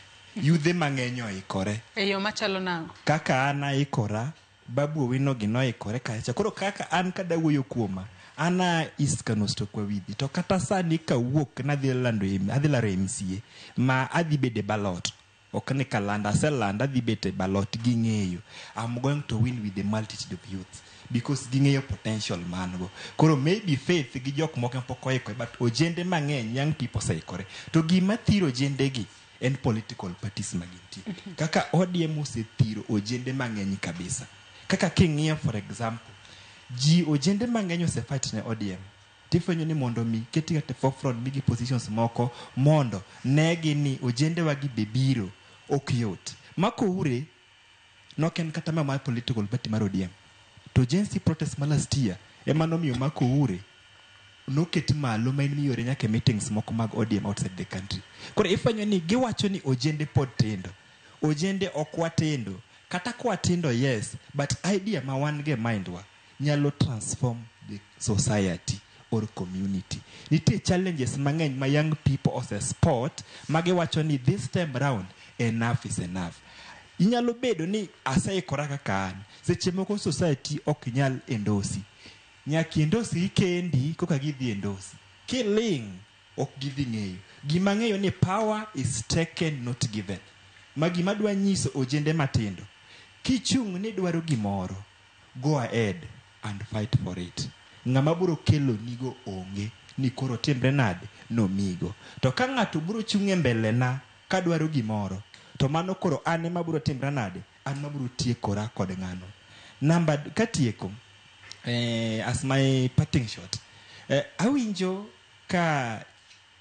S4: Yudhe mang'eny oikore.
S1: E yo machalo nang'o?
S4: Kaka an aikora, Babu Owino gi noikore kacha. Koro kaka an kada wuoyo kuoma, an a East Kano Stoke Wawidhi. To kata sani kawuok nadhi lando adhi laro MCA ma adhi bedo e ballot. Ok ni kalanda, aselando adhi bet e ballot ging'eyo. I'm going to win with the multitude of youth because ging'eyo potential man go. Koro maybe Faith gi jok moko pok oikore but ojende mang'eny young people oseikore. To gima thiro ojende gi en political parties ma gintie. Kaka ODM osethiro ojende mang'eny kabisa. Kaka king'iyo for example, ji ojende mang'eny osefight ne ODM. Tifwenyo ni mondo mi ketgi at the forefront migi positions moko mondo negi ni ojendewa gi be biro ok yot. Makoure nok en kata mar political party mar ODM. To Gen Z protest ma last year ema nomiyo Makoure noket malo ma en miyore nyaka e meetings moko mag ODM outside the country. Koro ifwenyo ni giwacho ni ojende pod tindo. Ojende ok watindo. Kata kwatindo yes, but idea ma wan go e mind wa nyalo transform the society or community. Nitie challenges mang'eny ma young people ose spot ma giwacho ni this time round enough is enough. Inyalo bedo ni aseikora kaka an. Seche moko society ok nyal endorse. Nyaka endorse kendi koka gidhi endorse. Kiling' ok gidhi ng'eyo. Gima ng'eyo ni power is taken not given. Ma gima dwa nyiso ojende matindo. Kichung' ni dwaro gimoro, go ahead and fight for it. Ng'ama biro kelo nigo onge ni koro timre nade nomigo. To ka ng'ato biro chung' e mbele na kadwaro gimoro, to mano koro an ema biro timra nade, an ma biro tiekora kod ng'ano. Namba katieko, as my parting shot, awinjo ka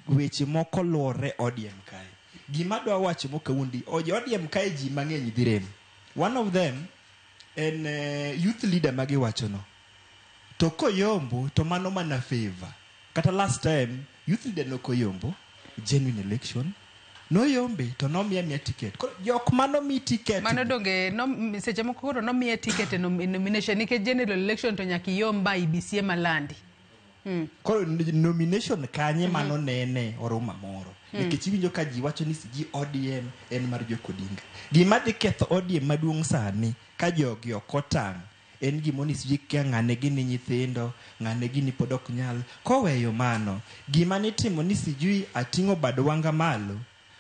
S4: weche moko luore ODM kae. Gima adwa wacho mokawuondi, ODM kae ji mang'eny dhi rem. One of them en youth leader magiwacho no. To koyombo to mano mana favor. Kata last time youth leader nokoyombo genuine election noyombe to nomiya miya ticket. Koro jok manomi ticket
S1: Mano donge no, seche moko koro nomiye ticket e nomination nikech general election to nyaka iyomb ba IEBC ema landi.
S4: Koro nomination kanye mano nene oruma moro. Nikech iwinjo ka ji wacho ni siji ODM en mar Jok Odinga. Gima dhi ketho ODM maduong' sani ka jogi ok otang' en gimo ni siji kia ng'ane gini nyithindo, ng'ane gini pod ok nyal. Koweyo mano, gima nitimo ni sijui ating'o bad wanga malo,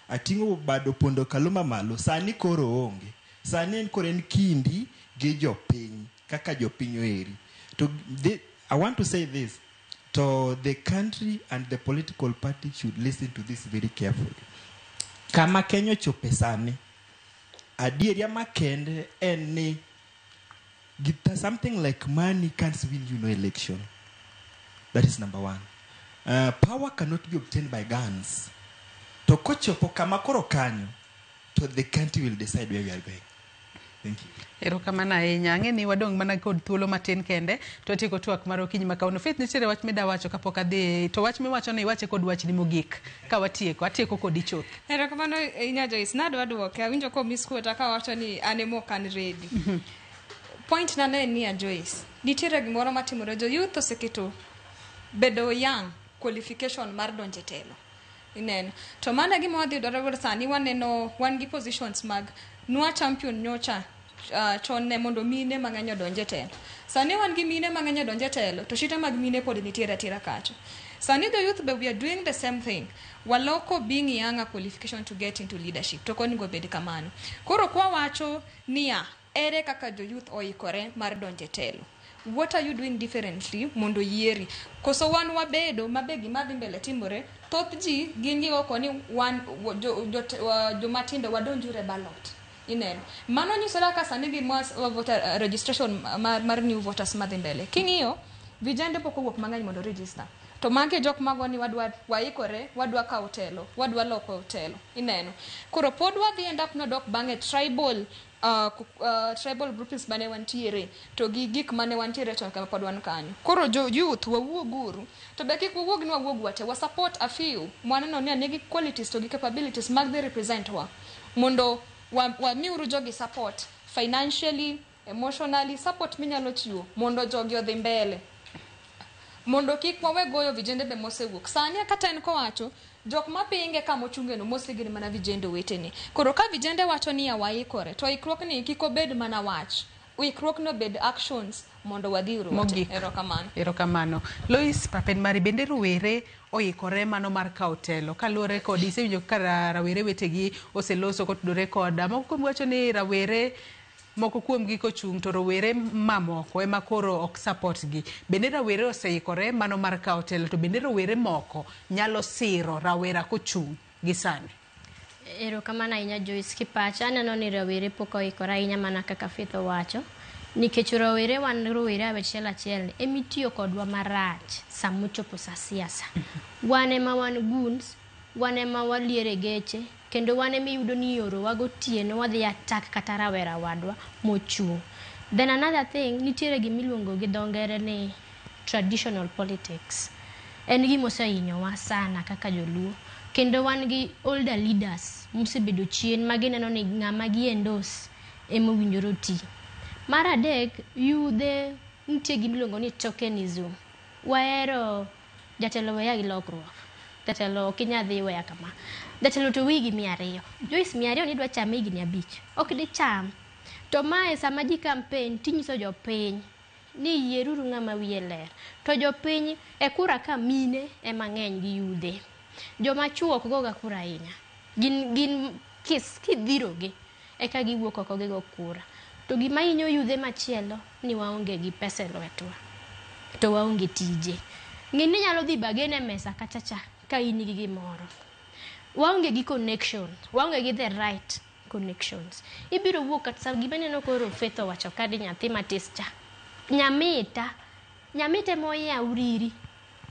S4: ating'o bad Opondo Kaluma malo, sani koro onge. Sani en koro en kindi gi jopiny kaka jopiny oeri. To I want to say this to the country and the political party should listen to this very carefully. Kama Kenya ochope sani, adieria makende en ni something like money can't win you no election. That is number one. Power cannot be obtained by guns. To kochopo kama koro kanyo, to the country will decide where we are going. Thank you.
S1: Erokamano ahinya. Ang'e ni wadong' mana kod thuolo matin kende to watieko twak mar okinyi ma kawuono. Faith, nitiere wach mida wacho kapok adhi to wach miwacho ni iwache kod wachni mogik ka watieko. Atieko kodi chuth.
S6: Erokamano ahinya Joyce. Nadwa duoke. Awinjo ko misquote ka wacho ni an ema ok an ready. Point na ne en niya Joyce. Nitiere gimoro matimore. Jo youth oseketo bedo young qualification mar donjo e telo. Ineno. To mano e gima wadhi yudore sani waneno wan gi positions mag nwa champion nyocha chon ne mondo mine mang'eny odonj e telo. Sani wan gi mine mang'eny odonj e telo to shite mag mine pod nitiere atira kacha. Sani the youth be we are doing the same thing. Waloko being young a qualification to get into leadership. To ok onego bed kamano. Koro kwa wacho niya ere kaka jo youth oikore mar donjo e telo. What are you doing differently mondo yieri? Koso wan wabedo mabe gima dhi mbele timore, thoth ji gin gigo ni wan jomatindo wadonjuru e ballot. Ineno. Mano nyiso kaka sani gi voter registration mar new voters madhi mbele. King'iyo, vijende pok owuok mang'eny mondo register. To magi jok mago ni wadwa waikore, wadwa kawo telo, wadwa loko telo. Ineno. Koro pod wadhi end up nodok bang'e tribal tribal groupings mane wantiere to gi gik mane wantiere chon kama pod wan kanyo. Koro jo youth wawuog uru to be kik wawuog ni wawuog wate, wa support a few mwaneno ni nigi qualities to gi capabilities mag dhi represent wa mondo wamiuru jogi support financially, emotionally, support minyalo chiwo mondo jogi odhi mbele mondo kik wawe goyo vijende be mosewuok. Sani kata en kowacho jok mapinge kamochunge no mostly gin mana vijende wetene. Koro ka vijende wacho ni waikore to ikruok ni kik obed mana wach. Ikruok no bed actions mondo wadhi uru.
S1: Mogik.
S6: Erokamano.
S1: Erokamano. Lois Papen mari bende rowere oikore mano mar kawo telo kaluwore kod isewinjo ka rawere wetegi oseloso kotudore koda moko kuom wacho ni rawere moko kuomgi kochung' to rowere mamoko ema koro ok support gi. Bende rawere oseikore mano mar kawo telo to bende rowere moko nyalo siro rawera kochung' gi sani.
S7: Erokamano ahinya Joyce. Kipacha aneno ni rawere pok oikore ahinya mana kaka Faith owacho. Nikech rowere wan rowere achiel achiel emitiyo kodwa marach samochopo sa siasa. Wan ema wan goons, wan ema waliere geche, kendo wan ema iyudo ni iorowa gotieno wadhi attack kata rawera wadwa mochung'. Then another thing, nitiere gimiluongo gi dho ngere ni traditional politics. En gima osehinyowa sana kaka joluo. Kendo wan gi older leaders mosebedo chien ma gineno ni ng'ama gi endorse ema owinjore oti. Mar adek, yudhe nitie gimiluongo ni tokenism. Wahero jatelo weya gi lokruok. Jatelo ok inyal dhi weya kama. Jatelo to wiyi gi 200. Joyce 200 ni dwa chame higni 5. Ok dicham. To mae sama ji campaign tinyiso jopiny ni yieruru ng'ama wiye ler. To jopiny e kura ka mine ema ng'eny gi yudhe. Joma chuo ok goga kura ahinya. Gin kis kidhirogi eka giwuok oko gigo kura. To gima hinyo yudhe machielo ni waonge gi pesa e lwetwa. To waonge tije. Ng'e ni inyalo dhi bargain e mesa kacha cha ka in gi gimoro. Waonge gi connection, waonge gi the right connections. Ibiro wuok kata gima ineno koro Faith owacho ka ni nyathi matis cha. Nyamita, Nyamita ema oyaw riri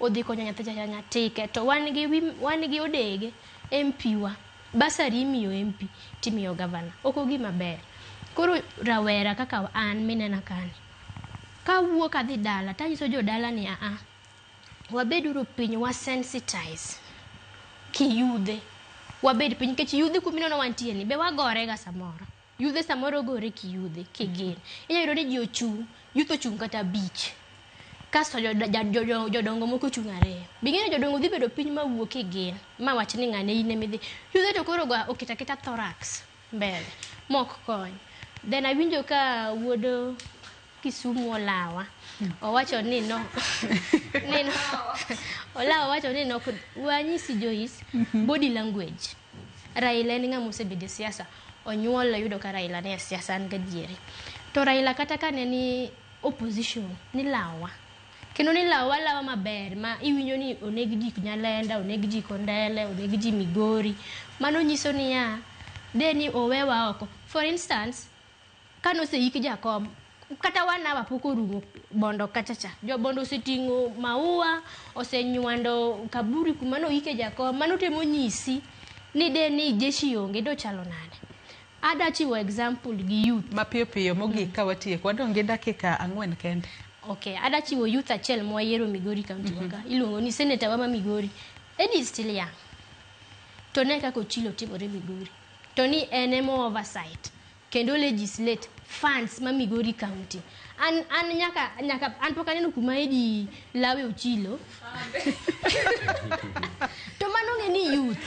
S7: odhi konyo nyathi cha nyatike to wan gi odege MP wa bursary imiyo MP timiyo governor. Ok ogima ber. Koro rawera kaka an minena kani, kawuok adhi dala tanyiso jodala ni aa, wabeduru piny wa sensitize kiyudhe. Wabed piny nikech yudhe kumineno wantie ni be wagore ga samoro. Yudhe samoro gore kiyudhe kigin. Inyalo yudo ni ji ochung', youth ochung' kata 5. Kasto jodongo moko ochung' 2. Bing'eyo jodongo dhi bedo piny mawuo kigin ma wach ni ng'ane in emidhi. Yudhe to koro go oketo aketa thorax mbele mok kony. Then awinjo ka wuod Kisumu olawa. Owacho ni no. Ni no. Olawa owacho ni no wanyisi Joyce body language. Raila en ng'ama osebedo e siasa. onyuol yudo ka Raila ne e siasa an gadieri. To Raila kata ka ne ni opposition nilawa. Kendo nilawa lawa maber ma iwinjo ni oneg ji Nyalenda, oneg ji Kondele, oneg ji Migori. Mano nyiso niya, de ni owewa oko. For instance, kanoseik jakom, kata wanawa pok orumo Bondo kachacha. Jo Bondo oseting'o maua, osenywando kaburi kuma noike jakom. Mano temo nyisi ni de ni jeshi onge dochalo nade. Ada chiwo example gi youth.
S1: Mapiyo piyo mogik ka watieko, wadong' gi dakika 4 kende.
S7: Okay, ada chiwo youth achiel mwayiero Migori County waka. Iluongo ni senator wa ma Migori. Eddie is still young. To ne kaka Ochilo timore Migori. To ni en ema oversight kendo legislate funds ma Migori County. An nyaka an pok aneno kuma Eddie lawe Ochilo. To mano ng'e ni youth.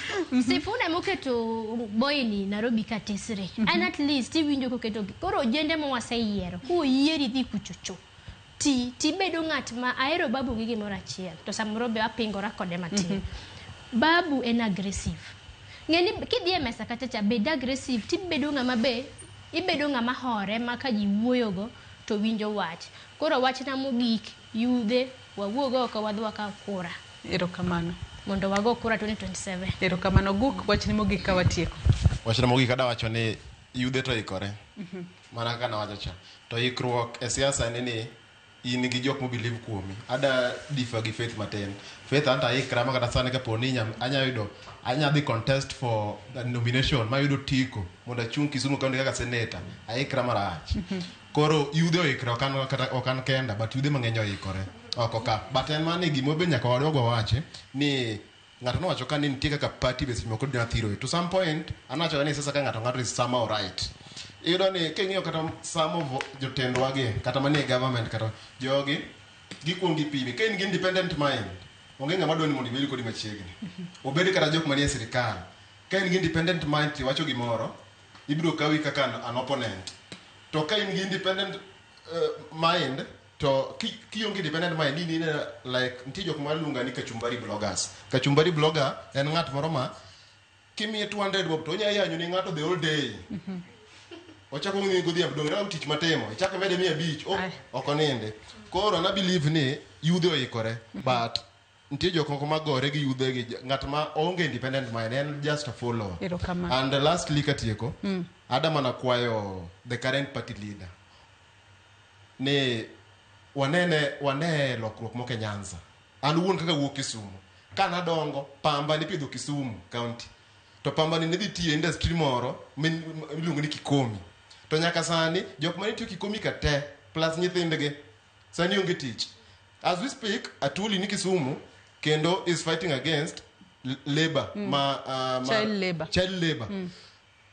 S7: Sifuna moketo boy ni Nairobi ka tesre. And at least iwinjo koketo koro ojende mowaseyiero. Koyieri dhi kuchocho. Ti tibedo ng'at ma ahero Babu gi gimoro achiel. To samoro be apingora kode matin. Babu en aggressive. Ng'eni kidhi e mesa kacha cha bed aggressive tibedo ng'ama be ibedo ng'ama hore ma ka ji wuoyogo to winjo wach. Koro wachna mogik yudhe wawuog oko wadhi wakaw kura.
S1: Erokamano.
S7: Mondo wago kura 2027.
S1: Erokamano. Guk wachni mogik ka watieko.
S2: Wachna mogik adawacho ni yudhe to ikore. Mana kaka nawacho cha. To ikruok e siasa en ni in gi jok mobelieve kuomi. Ada differ gi Faith matin. Faith anta ikra ma kata sani kapo ni anya yudo anya dhi contest for nomination mayudo tiko mondo achung' Kisumu County kaka senator. Aikra marach. Koro yudhe oikre ok an kenda but yudhe mang'eny oikore oko ka. But en mani gima be nyaka wadog wawachi ni ng'ato nowacho ka ni nitie kaka party be seche moko dwa thiro. To some point anawacho ni sasa ka ng'ato ng'ato is somehow right. Iyudo ni king'iyo kata some of jotendwa gi kata manie government kata jogi gikuongo gipimi. Ka in gi independent mind onge ng'ama dwa ni mondo ibed kodi machiegni. Obed kata jok manie sirikal. Ka in gi independent mind tiwacho gimoro ibiro kawi kaka an opponent. To ka in gi independent mind to kionge independent mind in like nitie jok maluonga ni kachumbari bloggers. Kachumbari blogger en ng'at moro ma kimiye 200 bob to onya yanyo ni ng'ato the whole day. Ochako ng'iyo godhiambo dong' ineno tich matimo ichako imede 500 ok oninde. Koro an believe ni yudhe oikore but nitie jok moko magore gi yudhe gi ng'at ma onge independent mind en just a follower. And lastly katieko ada mana kwayo the current party leader ni wane lokruok moko e Nyanza. An wuon kaka wuok Kisumu kanadongo pamba nipidho Kisumu County to pamba ni ne dhi tiyo e industry moro miluongo ni Kikomi. To nyaka sani jok mane tiyo Kikomi ka te plus nyithindgi sani onge tich. As we speak Atuli ni Kisumu kendo is fighting against labor ma
S1: child labor.
S2: Child labor.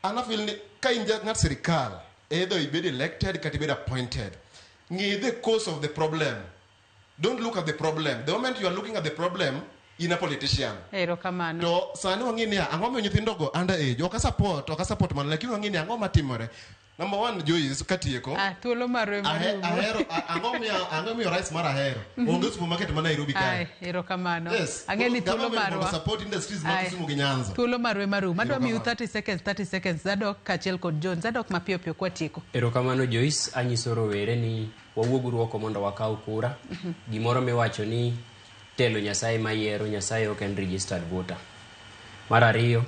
S2: An afeel ni ka in ng'at sirikal either ibed elected kata ibed appointed, ng'i the cause of the problem. Don't look at the problem. The moment you are looking at the problem, in a politician.
S1: Erokamano.
S2: To sani wang'i niya, ang'o miyo nyithindogo under age? Ok support man, lakini wang'i ni ang'o matimore. Number one, Joyce, katieko.
S1: Thuolo marwe marumo.
S2: Ahero, ang'o miyo rice mar Ahero? Onge supermarket ma Nairobi kae.
S1: Erokamano.
S2: Yes.
S1: Ang'e ni thuolo marwa.
S2: Support industries ma Kisumu gi Nyanza.
S1: Thuolo marwe marumo. Adwa miyu 30 seconds, 30 seconds. Zadok kaachiel kod John. Zadok mapiyo piyo kwatieko.
S3: Erokamano Joyce, anyiso rowere ni wawuog oko mondo wakaw kura. Gimoro miwacho ni telo Nyasaye mayiero, Nyasaye ok en registered voter. Mar ariyo,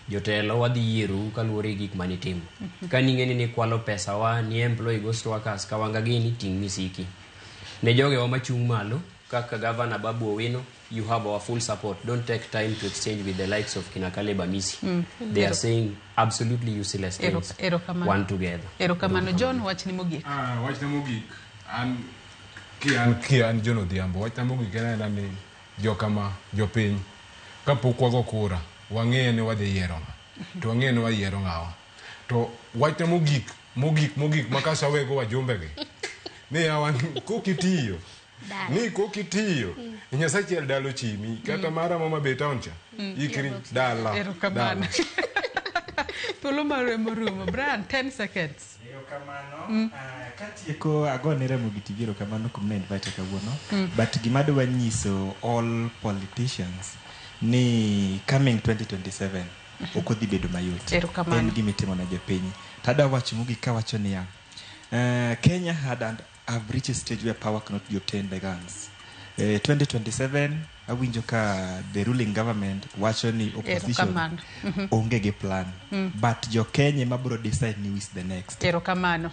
S3: jotelo wadhi yierou kaluwore gi gik manitimo. Ka ning'e ni nikwalo pesa wa, ni employ ghost workers kawanga gini, ting' misiki. Ne jogewa machung' malo, kaka Governor Babu Owino, you have our full support. Don't take time to exchange with the likes of kina Caleb Amisi. They are saying absolutely useless things.
S1: Erokamano.
S3: One together.
S1: Erokamano. John, wachni mogik.
S5: Wachna mogik, an ki an John Odhiambo, wachna mogik en aena ni jokama jopiny kapok wago kura wang'eyo ni wadhi yiero ng'a to wang'eyo ni wayiero ng'awa to wachna mogik ma kasawego wajumbegi ni yawa kokitiyo ni kokitiyo Nyasaye dalo chimi kata mara mama be town cha ikri dala.
S1: Erokamano. Thuolo marwe morumo. Brian, 10 seconds.
S4: Erokamano. Katieko agone Ramogi TV erokamano kuom ne invite kawuono. But gima adwa nyiso all politicians ni coming 2027 Ok odhi bedo mayot.
S1: Erokamano.
S4: En gima itimo ne jopiny. Tada wacho mogik kawacho niya, Kenya had and have reached a stage where power cannot be obtained by guns. 2027 awinjo ka the ruling government wacho ni opposition
S1: Erokamano.
S4: Onge gi plan. But jo Kenya ema biro decide ni who is the next.
S1: Erokamano.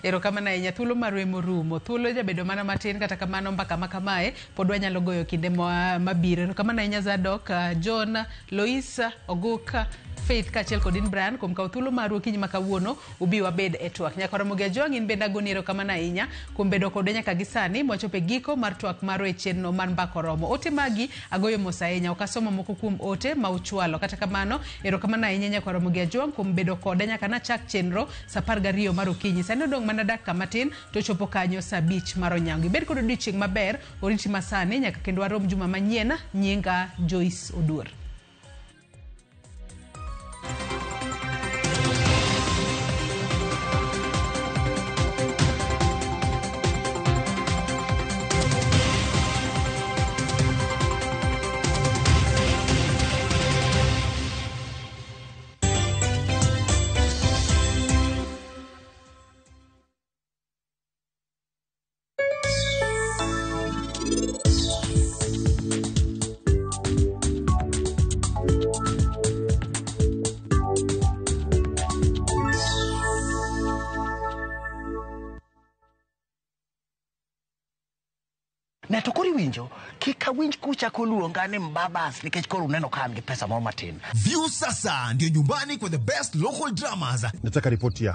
S1: Erokamano ahinya. Thuolo marwa emorumo. Thuolo jabedo mana matin kata kamano mbaka ma kamae pod wanyalo goyo kinde mabiro. Erokamano ahinya Zadok, John, Lois, Oguk, Faith kaachiel kod in Brian kuom kawo thuolo maru okinyi ma kawuono ubi wabed e twak. Nyaka Ramogi Ajwang' in bende agoni erokamano ahinya kuom bedo kodwa nyaka gi sani mwachopo e giko mar twak marwa e chenro mar Mbaka Oromo. Ote magi agoyo mos ahinya, ok asomo moko kuom ote ma uchwalo. Kata kamano, erokamano ahinya nyaka Ramogi Ajwang' kuom bedo koda nyaka nachak chenro sa 12 mar okinyi. Sani odong' mana dakika matin to chopo kanyo sa 5 mar onyango. Ibed kod odiochieng' maber, oriti masani nyaka kendo warom juma manyien. Nyinga Joyce Oduor.
S9: Ne to koro iwinjo kik awinj kuchako luonga ni mbabas nikech koro uneno ka an gi pesa moro matin.
S10: View sasa ndio nyumbani kwa the best local dramas.
S11: Nataka ripoti ya